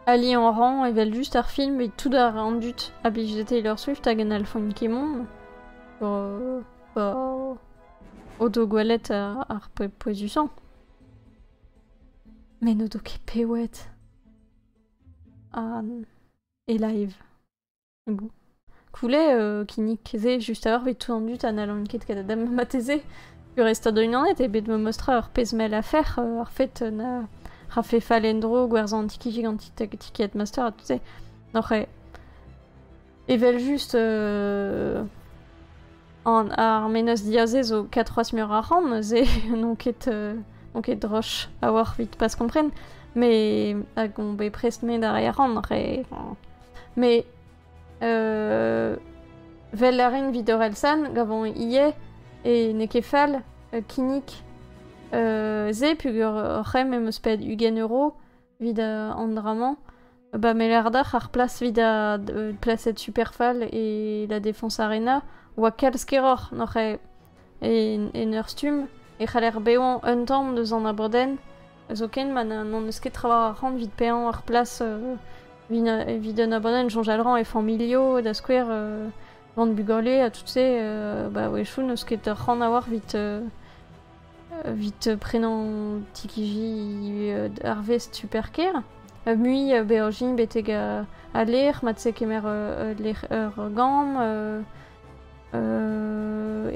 Ali en rang evel-just ar film evit tout ar an dud a blij da Taylor Swift hag an Alphonse Kemon. Ba, o do gwelet ar pouezusañ. Met n'o do ket pewet. E live. Bon. Koulet kinnig se just a-walc'h evit tout an dud ha n'hallont ket ket da marteze. Ur unanet e bet me mostra ur pezh mell afer, ar fet na rafe fall en-dro gwerzhañ an tikiji gant Ticketmaster ha tout se. Noc'h evel just an ar menez diaze zo 4 mur ar ran, ze n'on ket droch a war vit pas kompren, mais hag on bet prest me da reiñ ar ran, mais vel a rin vid Orelsan, gavon ie e n'eo ket fall kinnig ze pugur c'hem em eus pet 20 euro vid an dra-mañ. Ba melardac'h ar plas vid a plaset super fall e la Défense Arena oa kalz keroc'h n'oc'h en ur stumm e c'haller bezañ un tamm deus an abadenn zoken ma n'on eus ket trawar ar c'hant evit paeañ ar plas evit un abadenn soñjal ran e familio da skouer gant bugale ha tout se ba wechoù n'eus ket ur c'hant a-walc'h evit prenañ tikiji ar vest super ker. Mui beajiñ betek al lec'h, mat-se kemer ur gambr,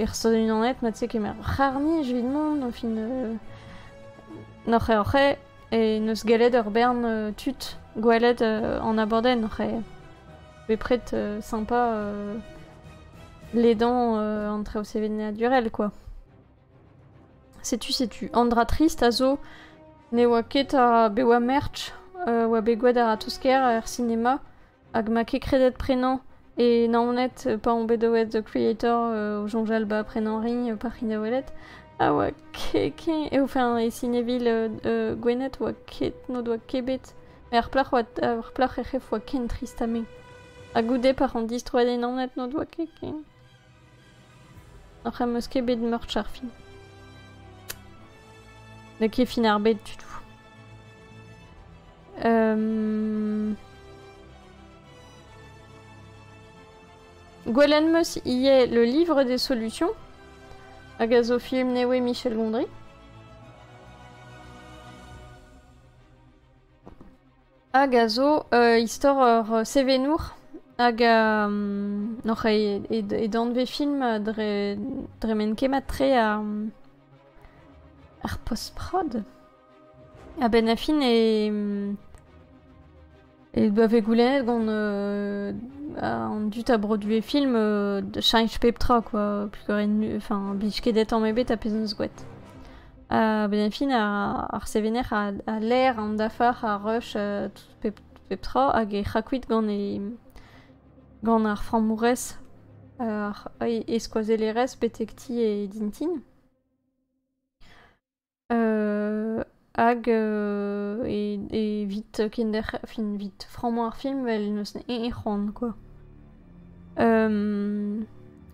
er Stad-Unanet, mat-se kemer ur c'harr-nij evit mont, enfin n'oc'h eo e n'eus gallet ur bern tud gwelet an abadenn oc'h eo bepred sympa ledan an traoù sevenadurel quoi. Setu. An dra trist a zo ne oa ket a bewa merch oa bet gwelet ar a-tousker er sinema hag ma ket kredet prenañ e naonet pa on bet oet The Creator o soñjal ba prenañ rin pa c'hin da welet a oa ket eo enfin e Cinéville Gwened oa ket n'o doa ket bet mais ar plac'h e c'hef oa ken trist ha me ha goude par an distroet e naonet n'o doa ket ken Oc'h em eus ket bet merch ar fin. Ne ket fin ar bed du tout. Gwelen meus ivez le livre des solutions hag a zo film newe Michel Gondry. Hag a zo istor ur sevenour hag n'oc'h e danvez film dre men kemat tre ar post-prod. A-benn ar fin e bave goulennet gant an dud a brodu e film cheñch pep tra quoi enfin blij ket tamm ebet ha pezh neus gwet. A-benn ar fin ar sevener a l'air an dafar a rush tout pep tra hag e c'hakuit gant gant ar frammourez e skoazellerez betek ti e dintin. Hag e vit kinder fin vit frammañ ar film vel neus e c'hoant quoi.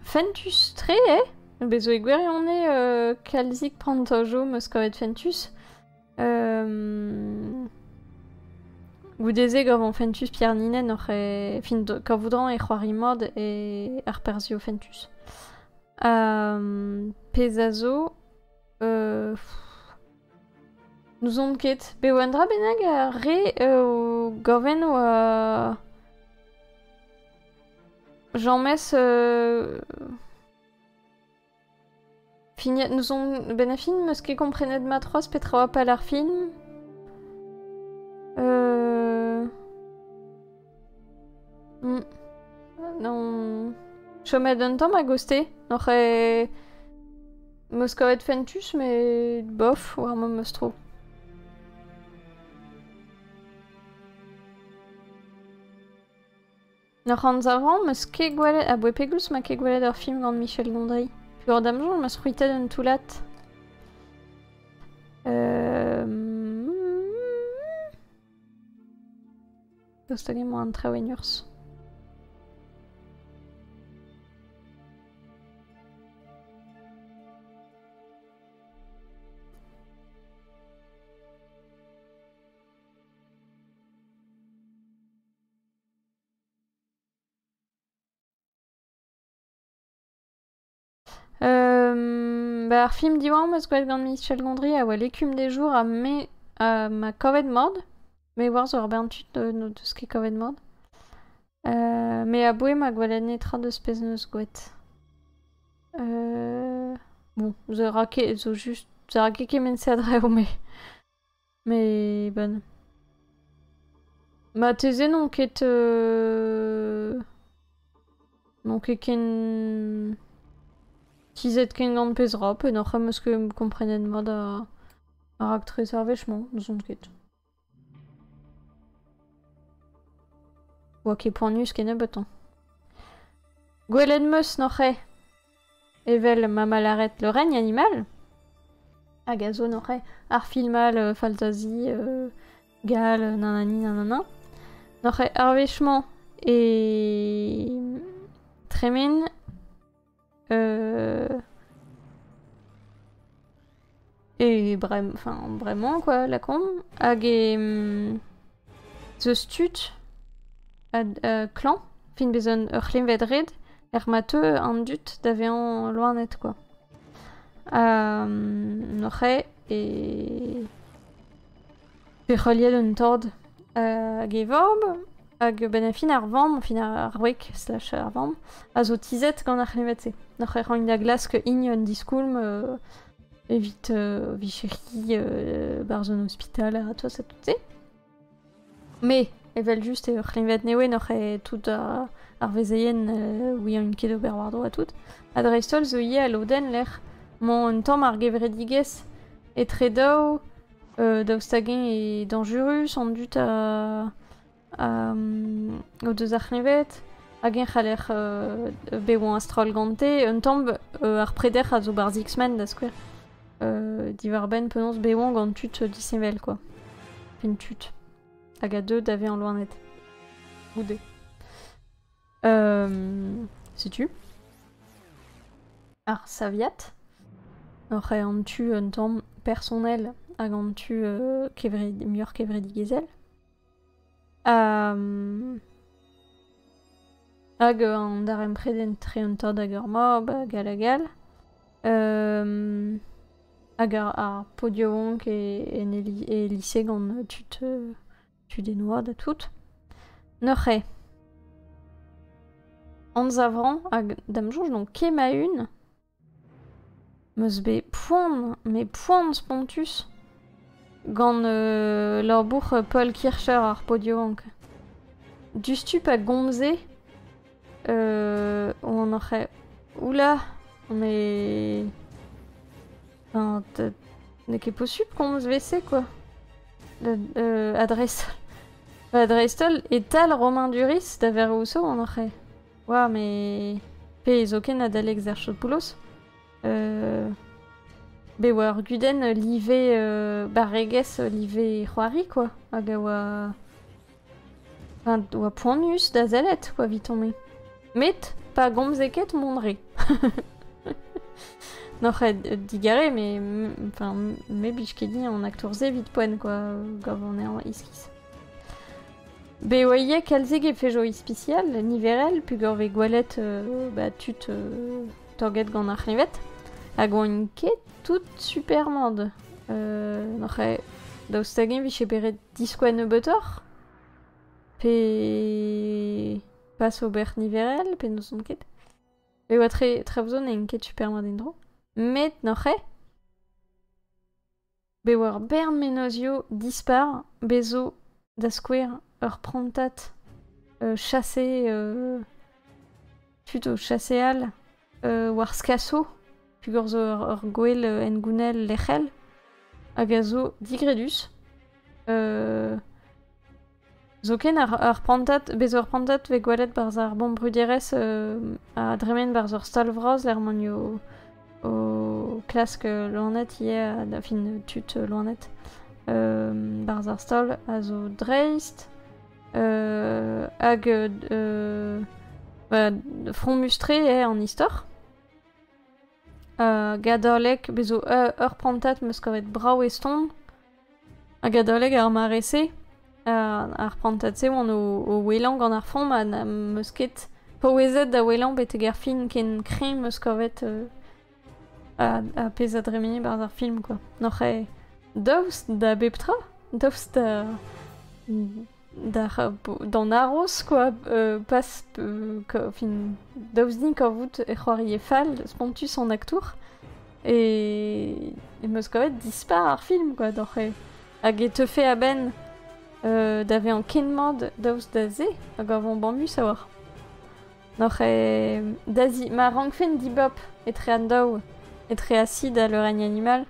Fentus tre bezo e gwirion kalzik prantajo meus kavet fentus. Goudeze gant an fentus Pierre Niney oc'h e fin kavoudran e c'hoari mod e ar perzhioù fentus. Pezh a zo Nous on ket. Be oa un dra bennak a re o gorven oa James nous on ben a fin meus ket komprenet ma troaz petra oa pal ar film. Non. Chomet un tamm a goste. N'oc'h e meus kavet fentus, mais bof, war ma meus tro. N'oc'h an zavran, meus ket gwelet... A boe pegoulz ma ket gwelet ur film gant Michel Gondry. Pugur damjoñ, meus c'hwitet un toullad. Daoust hag emañ an traoù en urzh. Ba ar film diwar meus gwelet gant Michel Gondry a oa l'écume des jours a me ma kavet mord. Me war zo ur bern tud no deus ket kavet mord. Me a boe ma gwelet netra deus pezh neus gwet. Bon, ze ra ket, zo just, ze ra ket kement-se a draoù, mais bon. Marteze n'on ket n'on ket ken tizhet ken gant pezh ra, pe n'oc'h eus ket komprenet mat ar raktres ar wech-mañ, n'ouzon ket. Oa ket poanius kennebeutañ. Gwelet 'm eus n'oc'h eo evel ma 'ma lâret Le règne animal hag a zo n'oc'h eo ar film all faltazi gall nanani nanana. N'oc'h eo ar wech-mañ e tremen e enfin bremañ quoi lakaomp hag e zeus tud klañv fin bezañ ur c'hleñved-red er ma teu an dud da vezañ loened quoi. N'oc'h eo e pe heuliet un tord hag e vamm hag benn ar fin ar vamm, fin ar wreg slash ar vamm, a zo tizhet gant ar c'hleñved-se. N'oc'h eo roiñ da glask hini un diskoulm evit vicheri barzh un ospital ha tout ça tout se. Mais evel-just eo ur c'hleñved nevez n'oc'h eo tout ar vezeien ouiont ket ober war-dro ha tout. Ha dreist-holl zo ivez al lodenn lec'h 'mañ un tamm ar gevredigezh etre daou, daoust hag-eñ eo dañjerus an dud o deus ar c'hleñved, hag-eñ c'haller bevañ a-stroll gante. Un tamm ar preder a zo barzh X-Men da skouer, diwar-benn penaos bevañ gant tud disheñvel quoi. Fin tud hag a deu da vezañ loened goude. Setu. Ar saviad oc'h eo an tu un tamm personel hag an tu muioc'h kevredigezhel. Hag an darempred entre un tad hag ur mab hag all hag all. Hag ar paotr yaouank e lise gant tud tud en oad ha tout. Neuze, anzavrañ hag da'm soñj n'on ket ma-un. 'Meus bet poan, met poan spontus gant labour Paul Kircher ar paotr yaouank. Diouzhtu pa gomze oan oc'h oula, mais enfin n'eo ket posupl komz 'vel-se quoi. Ha dreist-holl e-tal Romain Duris da Verrousseau oan oc'h Oa, mais pe zoken adalek Zerchot-Poulos. Bet oa ur gudenn live barregezh, live c'hoari quoi. Hag a oa... Enfin, oa poanius da sellet quoi eviton-me. Met pa gomze ket mont re. N'oc'h ket digare, mais enfin, me blij ket din an aktour-se evit poent quoi, gav anezhañ iskis. Bet oa ivez kalzik efejoù ispisial, niverel, peogwir vez gwelet ba tud torget gant ar c'hleñved hag oant ket tout super mat. N'oc'h ket daoust hag-eñ 'vije bet ret diskouez nebeutoc'h? Pe pas ober niverel, pe n'ouzon ket. E oa tre traoù zo n'int ket super mat en-dro. Met n'oc'h ket? Bet oa ur bern mennozhioù dispar, bet zo da skouer ur prantad chase tud o chaseal war skaso peogwir zo ur gwel hengounel lec'hel hag a zo digredus. Zoken ar prantad, bez zo ur prantad 'vez gwelet 'barzh ar bomm-bruderezh a dremen 'barzh ur stal vras lec'h emañ o klask loened ivez, fin tud loened 'barzh ar stal a zo dreist. Hag fromus-tre eo an istor. Gadorleg, bez zo ur prantad 'm eus kavet brav eston. Hag adalek ar mare-se, ar prantad-se oan o ouelañ gant ar from ha n'am eus ket paouezet da ouelañ betek ar fin ken kreñv 'm eus kavet ar pezh a dremene 'barzh ar film quoi. N'oc'h ket daoust da bep tra, daoust da d'an haroz quoi, pas fin daoust din kavout e c'hoarie fall spontus an aktour. E, e meus kavet dispar ar film, quoi, doc'h e. Hag e teufe a-benn da vezañ ken mat daoust da se, hag a vont bamus a-walc'h. Noc'h e da zi ma rankfen dibab etre an daou, etre Acide ha Le règne animal,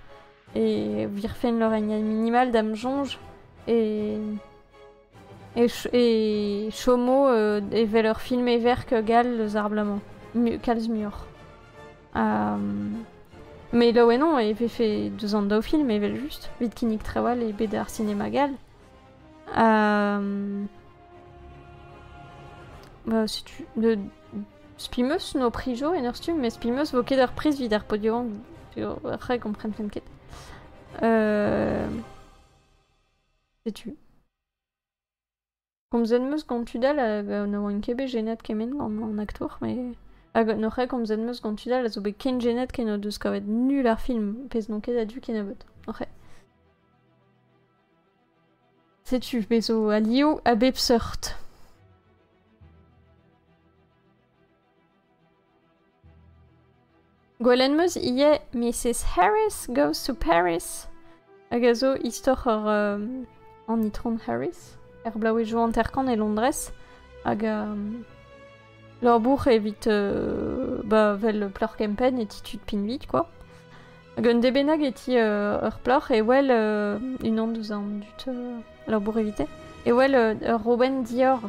e virfen Le règne animal da'm soñj e e, e chomo evel ur film heverk gall eus ar bloaz-mañ, kalz muioc'h. Mais laouenañ e vefe deus an daou film evel-just, evit kinnig traoù all e bed ar sinema gall. Bah, setu de Spimeus no prijo en ur stumm, met Spimeus vo ket ur priz evit ar podium, re komprenfen ket. Setu. Komzet 'm eus gant tud all hag ne oan ket bet jenet kement gant an aktour, met hag n'oc'h komzet 'm eus gant tud all a zo bet ken jenet ken o deus kavet nul ar film, pezh n'on ket a-du kennebeut. Oc'h Setu, bez zo alioù a bep seurt. Gwelet 'm eus ivez Mrs Harris Goes to Paris hag a zo istor ur an itron Harris er bloavezhioù 50 e Londrez hag labour evit ba 'vel plac'h kempenn e ti tud pinvidik quoi. Hag un dez bennak e ti ur plac'h e wel unan deus an dud labour evite e wel ur robenn Dior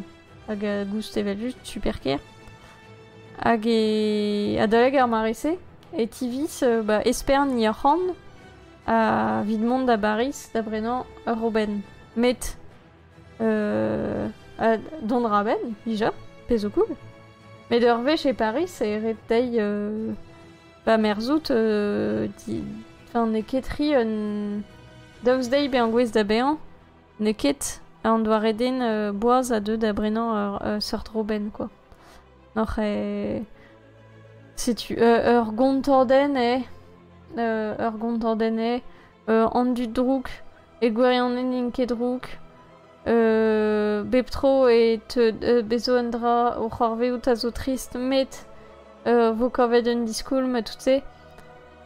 hag a goust evel-just super ker. Hag e adalek ar mare-se e tiviz ba espern he arc'hant evit mont da Bariz da brenañ ur robenn. Met dont a ra a-benn dija, pezh zo cool. Met ur wech e Pariz e ret dezhi ba merzout di... Enfin n'eo ket tri un... Daoust dezhi bezañ gouest da baeañ, n'eo ket an doare den boaz a deu da brenañ ur seurt robenn quoi. Oc'h e... Setu ur gontordenn eo, ur gontordenn eo, an dud drouk, e gwirionez n'int ket drouk, bep tro e teu bez zo un dra o c'hoarvezout a zo trist met vo kavet un diskoulm ha tout se.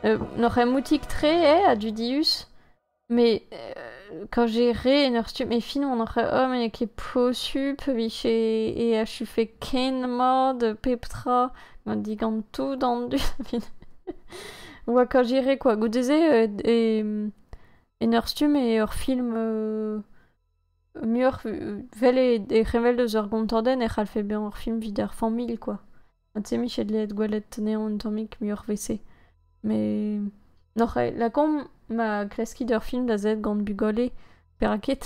N'oc'h moutik-tre eo ha dudius. Mais quand j'ai re en ur stumm e fin on oc'h oh mais n'eo ket posupl 'vije e achufe ken mat pep tra gant digant tout an dud oa quand j'ai re quoi goude-se e en ur stumm eo ur film muioc'h 'vel e heñvel deus ur gontadenn e c'hallfe bezañ ur film evit ar familh quoi. Ha te 'mije dleet gwelet anezhañ un tammig muioc'h 'vel-se. Mais n'oc'h lakaomp ma klaskit ur film da sellet gant bugale, perak ket.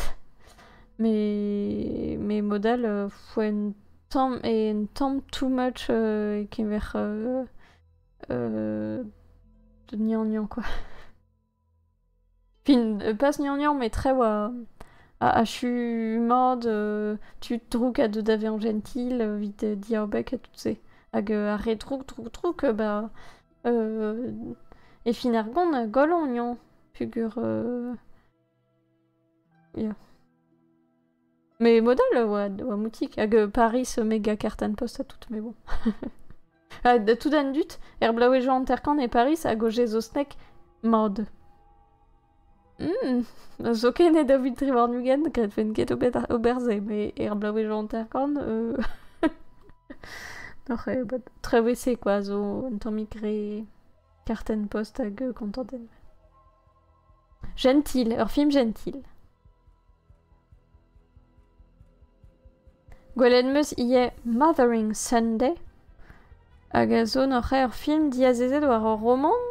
Mais mais mod all foa un tamm un tamm too much e-keñver gnangnañ quoi. Fin, pas gnangnañ met tre oa achu mat tud drouk a deu da vezañ jentil evit diabeg ha tout se. Hag ar re drouk drouk drouk ba e fin ar gont goll on peogwir ya. Mais mod all oa moutik hag Paris méga kartenn post ha tout mais bon. Ha tout an dud er bloavezhioù 50 e Paris hag o jezosnek mat. Zoken e 2023 gredfen ket ober se, met er bloavezhioù 50 n'oc'h eo bet traoù-se quoi zo un tammig re kartenn post hag kontantenn. Gentil, ur film gentil. Gwelet 'm eus ivez Mothering Sunday hag a zo n'oc'h ur film diazezet war ur romant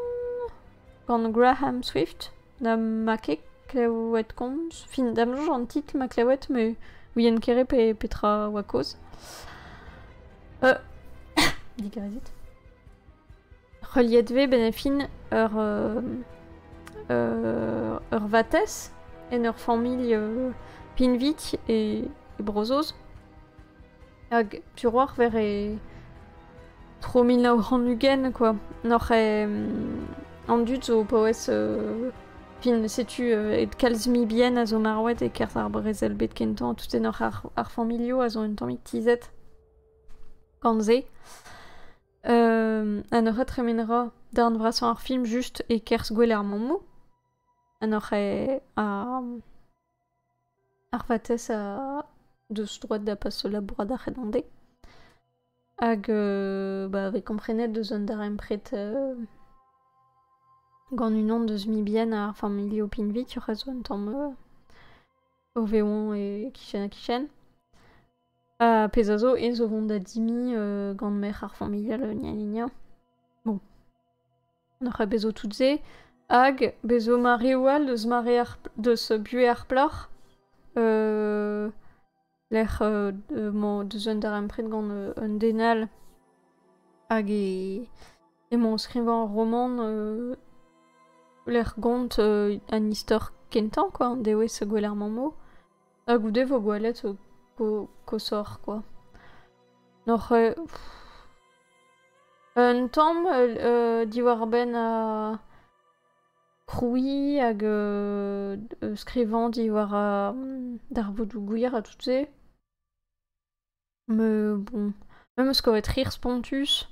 gant Graham Swift na 'ma ket klevet komz. Fin da'm soñj an titl 'ma klevet met ouien ket re pe petra oa kaoz. Digarezit. Heuliet 'vez 'benn ar fin ur ur vatezh en ur familh pinvidik e Bro-Saoz. Hag sur-walc'h 'ver e tro 1920 quoi. N'oc'h an dud zo o paouez fin setu kalz mibien a zo marvet e-kerzh ar brezel-bed kentañ tout en oc'h ar familhoù a zo un tammig tizhet gant se. Ha neuze tremen a ra darn vrasañ ar film just e-kerzh gwel ar mammoù. Ha neuze ar vatezh a deus droad da pas labourat a-hed an deiz. Hag ba vez komprenet deus un darempred gant unan deus mibien ar familhoù pinvik a zo un tamm o vevañ e-kichen-ha-kichen. Ha pezh a zo, ez zo vont da dimiñ gant merc'h ar familh all gna gna gna. Bon. Neuze bez zo tout se. Hag bez zo mareoù all deus mare ar deus buhez ar plac'h. Lec'h emañ deus un darempred gant un den all. Hag e emañ o skrivañ ur romant lec'h gont an istor kentañ quoi, an dewezh gwell ar mammoù. Ha goude e vo gwelet koshoc'h quoi. N'oc'h un tamm diwar-benn ar krouiñ hag skrivañ diwar darvoudoù gwir ha tout se. Mais bon, me 'm eus kavet rire spontus.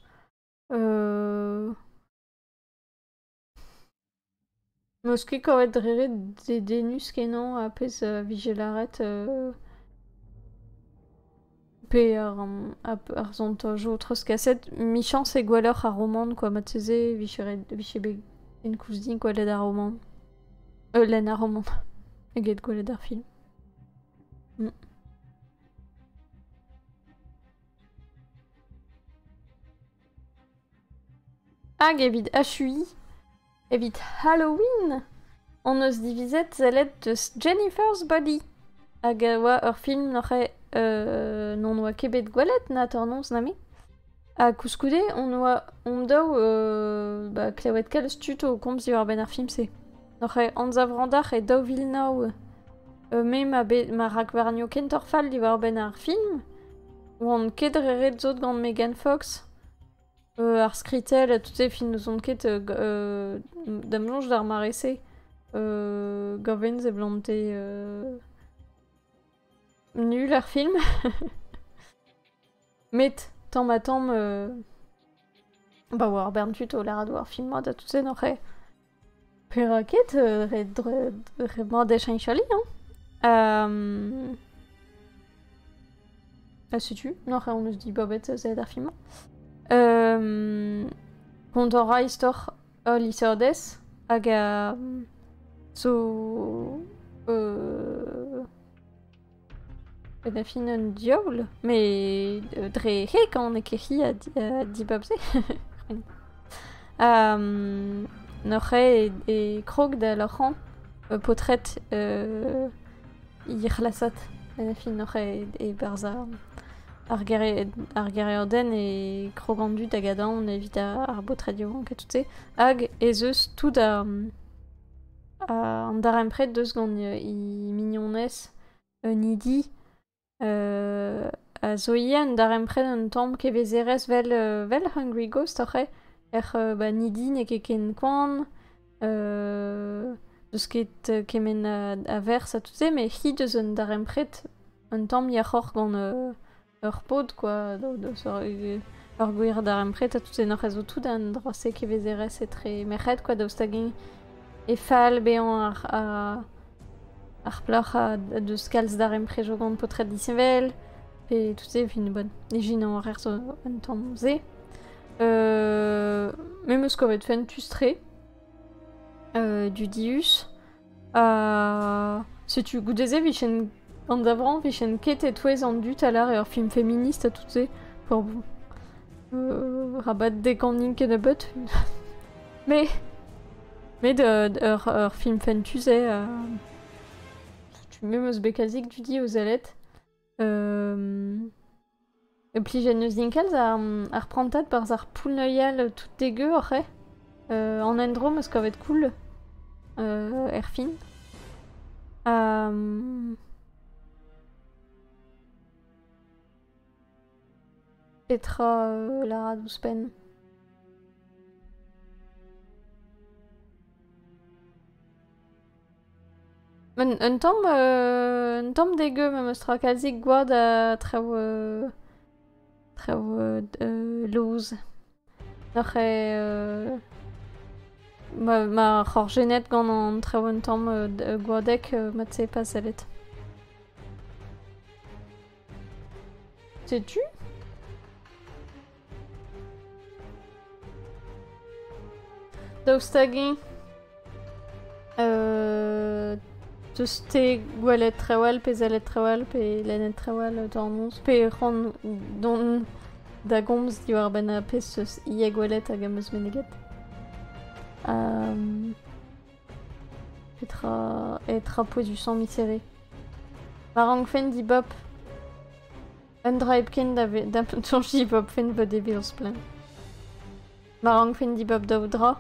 'Meus ket kavet dre ret dedennus-kenañ ar pezh a vije lâret pe ar sontajoù treuzkaset. 'Michañs eo gwelloc'h ar romant kwa marteze e vije ret vije bet kenkoulz din gwelet ar romant. Lenn ar romant eget gwelet ar film. Hag evit achuiñ, evit Halloween, hon eus divizet sellet deus Jennifer's Body hag a oa ur film neuze n'hon oa ket bet gwelet na tornoz na me. Ha koulskoude on oa hon-daou ba klevet kalz tud o komz diwar-benn ar film-se. Neuze anzav 'ran e 2009 me ma bet ma rakvarnioù kentoc'h fall diwar-benn ar film. Oan ket re ret sot gant Megan Fox. Ar skritell ha tout se fin n'ouzon ket da'm soñj d'ar mare-se gaven seblante nul ar film. Met tamm-ha-tamm ba oa ar bern tud o lâret oa ar film mat ha tout se neuze perak ket ret mat da cheñch ali hein. Ha setu, neuze hon eus dibabet sellet ar film-mañ. Kontañ a ra istor ul liseadez hag a zo benn ar fin un diaoul, met dre heg an n'eo ket hi a dibab se. Neuze e krog da loc'hañ paotred he c'hlasad. Benn ar fin neuze e-barzh ar gêriadenn e krog an dud hag a-daon evit ar baotred yaouank ha tout se. Hag ez eus tout an darempred deus gant he mignonez un idi a zo ivez un darempred un tamm kevezerezh 'vel Hungry Ghost oc'h eo. Ec'h ba an idi n'eo ket ken koant, n'eus ket kement a verzh ha tout se, met hi deus un darempred un tamm yac'hoc'h gant ur paotr kwa, ur gwir darempred ha tout se. N'oc'h zo tout an dra-se kevezerezh etre merc'hed kwa, daoust hag-eñ e fall bezañ ar plac'h a deus kalz darempredoù gant paotred disheñvel pe tout se, fin bon, ijinañ a reer zo un tamm se. Me 'm eus kavet fentus-tre, dudius. Ha setu goude-se 'vijen an davrañ 'vijen ket e-touez an dud a lâr eo ur film feminist ha tout se. Pour bon. Rabat deganiñ kennebeut. Mais met ur film fentus eo. Setu me 'm eus bet kalzik dudi o sellet. E plij en deus din kalz ar prantad 'barzh ar poull-neuial tout dégueu oc'h eo. An endro 'm eus kavet cool er fin. Petra lârat ouzhpenn? Un tamm dégueu memes tra, kalzik gwad ha traoù traoù loz. Noc'h eo... Ma c'horjenet gant an traoù un tamm gwadek mat-se pas sellet. Setu? Daoust hag-eñ teus te gwelet traoù all pe sellet traoù all pe lennet traoù all d'an noz pe c'hoant dont da gomz diwar-benn ar pezh 'teus ivez gwelet hag am eus meneget. Petra petra pouezusañ miz-here? Ma rankfen dibab un dra hepken da da soñj dibabfen va devezh splann. Ma rankfen dibab daou dra,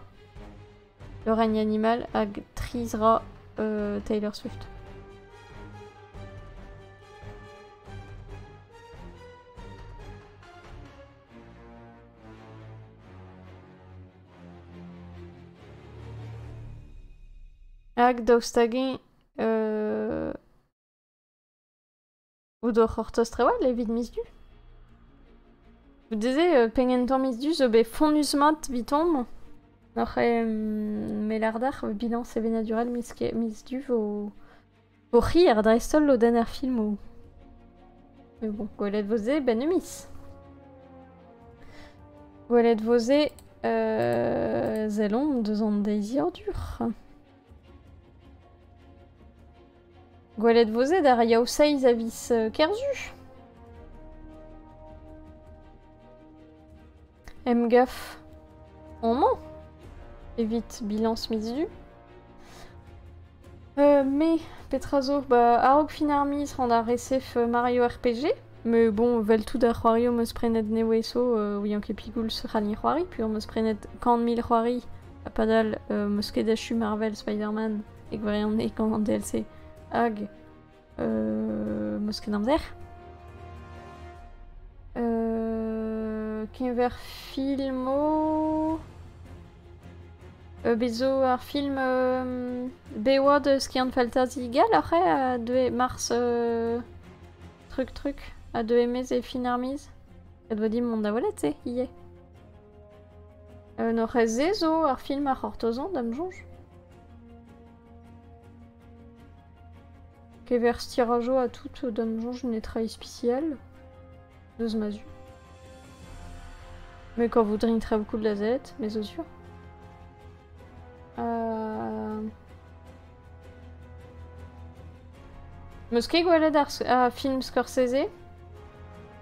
Le règne animal hag tri zra Taylor Swift. Hag daoust hag-eñ out o c'hortoz trawal evit miz Du? Goude-se, pegentañ miz Du zo bet fonnus-mat 'vitomp. Oc'h melardac'h bilañs sevenadurel miz Du vo vo hir dreist-holl lodenn ar filmoù. Mais bon, gwelet vo se 'benn miz. Gwelet vo se sellomp deus an deiziadur. Gwelet vo se d'ar yaou seizh a viz Kerzu. Emgav amañ evit bilañs miz Du. Me, petra zo? Ba, a-raok fin ar miz ran ar recef Mario RPG. Mais bon, 'vel tout ar c'hoarioù 'm eus prenet nevez zo, ouian ket pigoulz c'hallin c'hoari, puis 'm eus prenet 100 000 c'hoari ha padal 'm eus ket achu Marvel Spider-Man e gwirionez gant an DLC hag 'm eus ket amzer. Keñver filmoù... Bet zo ar film Bewad skiant-faltazi gall oc'h eo a deue mars truc truc a deue e-maez e fin ar miz. Ret vo dimp mont da welet se ivez. N'oc'h se zo ar film a c'hortozan da'm soñj. Kever stirajo ha tout da'm soñj netra ispisial deus ma zu. Mais quand vous très beaucoup de la Z, mais zo sûr. Meus ket gwelet ar film Scorsese.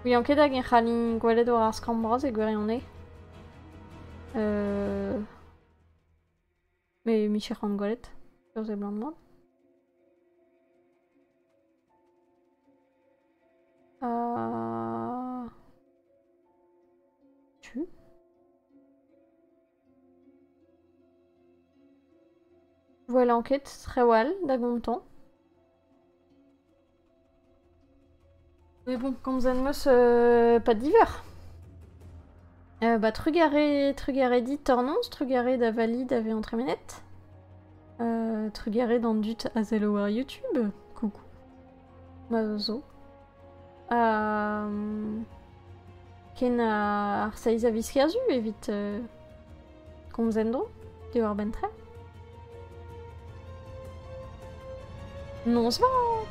Ouian ket hag e c'hallin gwelet war ar skramm bras e gwirionez. Mais micher c'hoant gwelet, ur seblant mat. Tu? Voilà ket trawal da gontañ. Mais bon, komz en meus pas diveur. Ba trugarez, trugarez dit Tornons, trugarez da vali da vezañ tremenet. Trugarez d'an dud a sello war YouTube. Coucou. Ma zo. Ken ar seizh a viz Kerzu evit komz en-dro diwar-benn tre. Noz vat!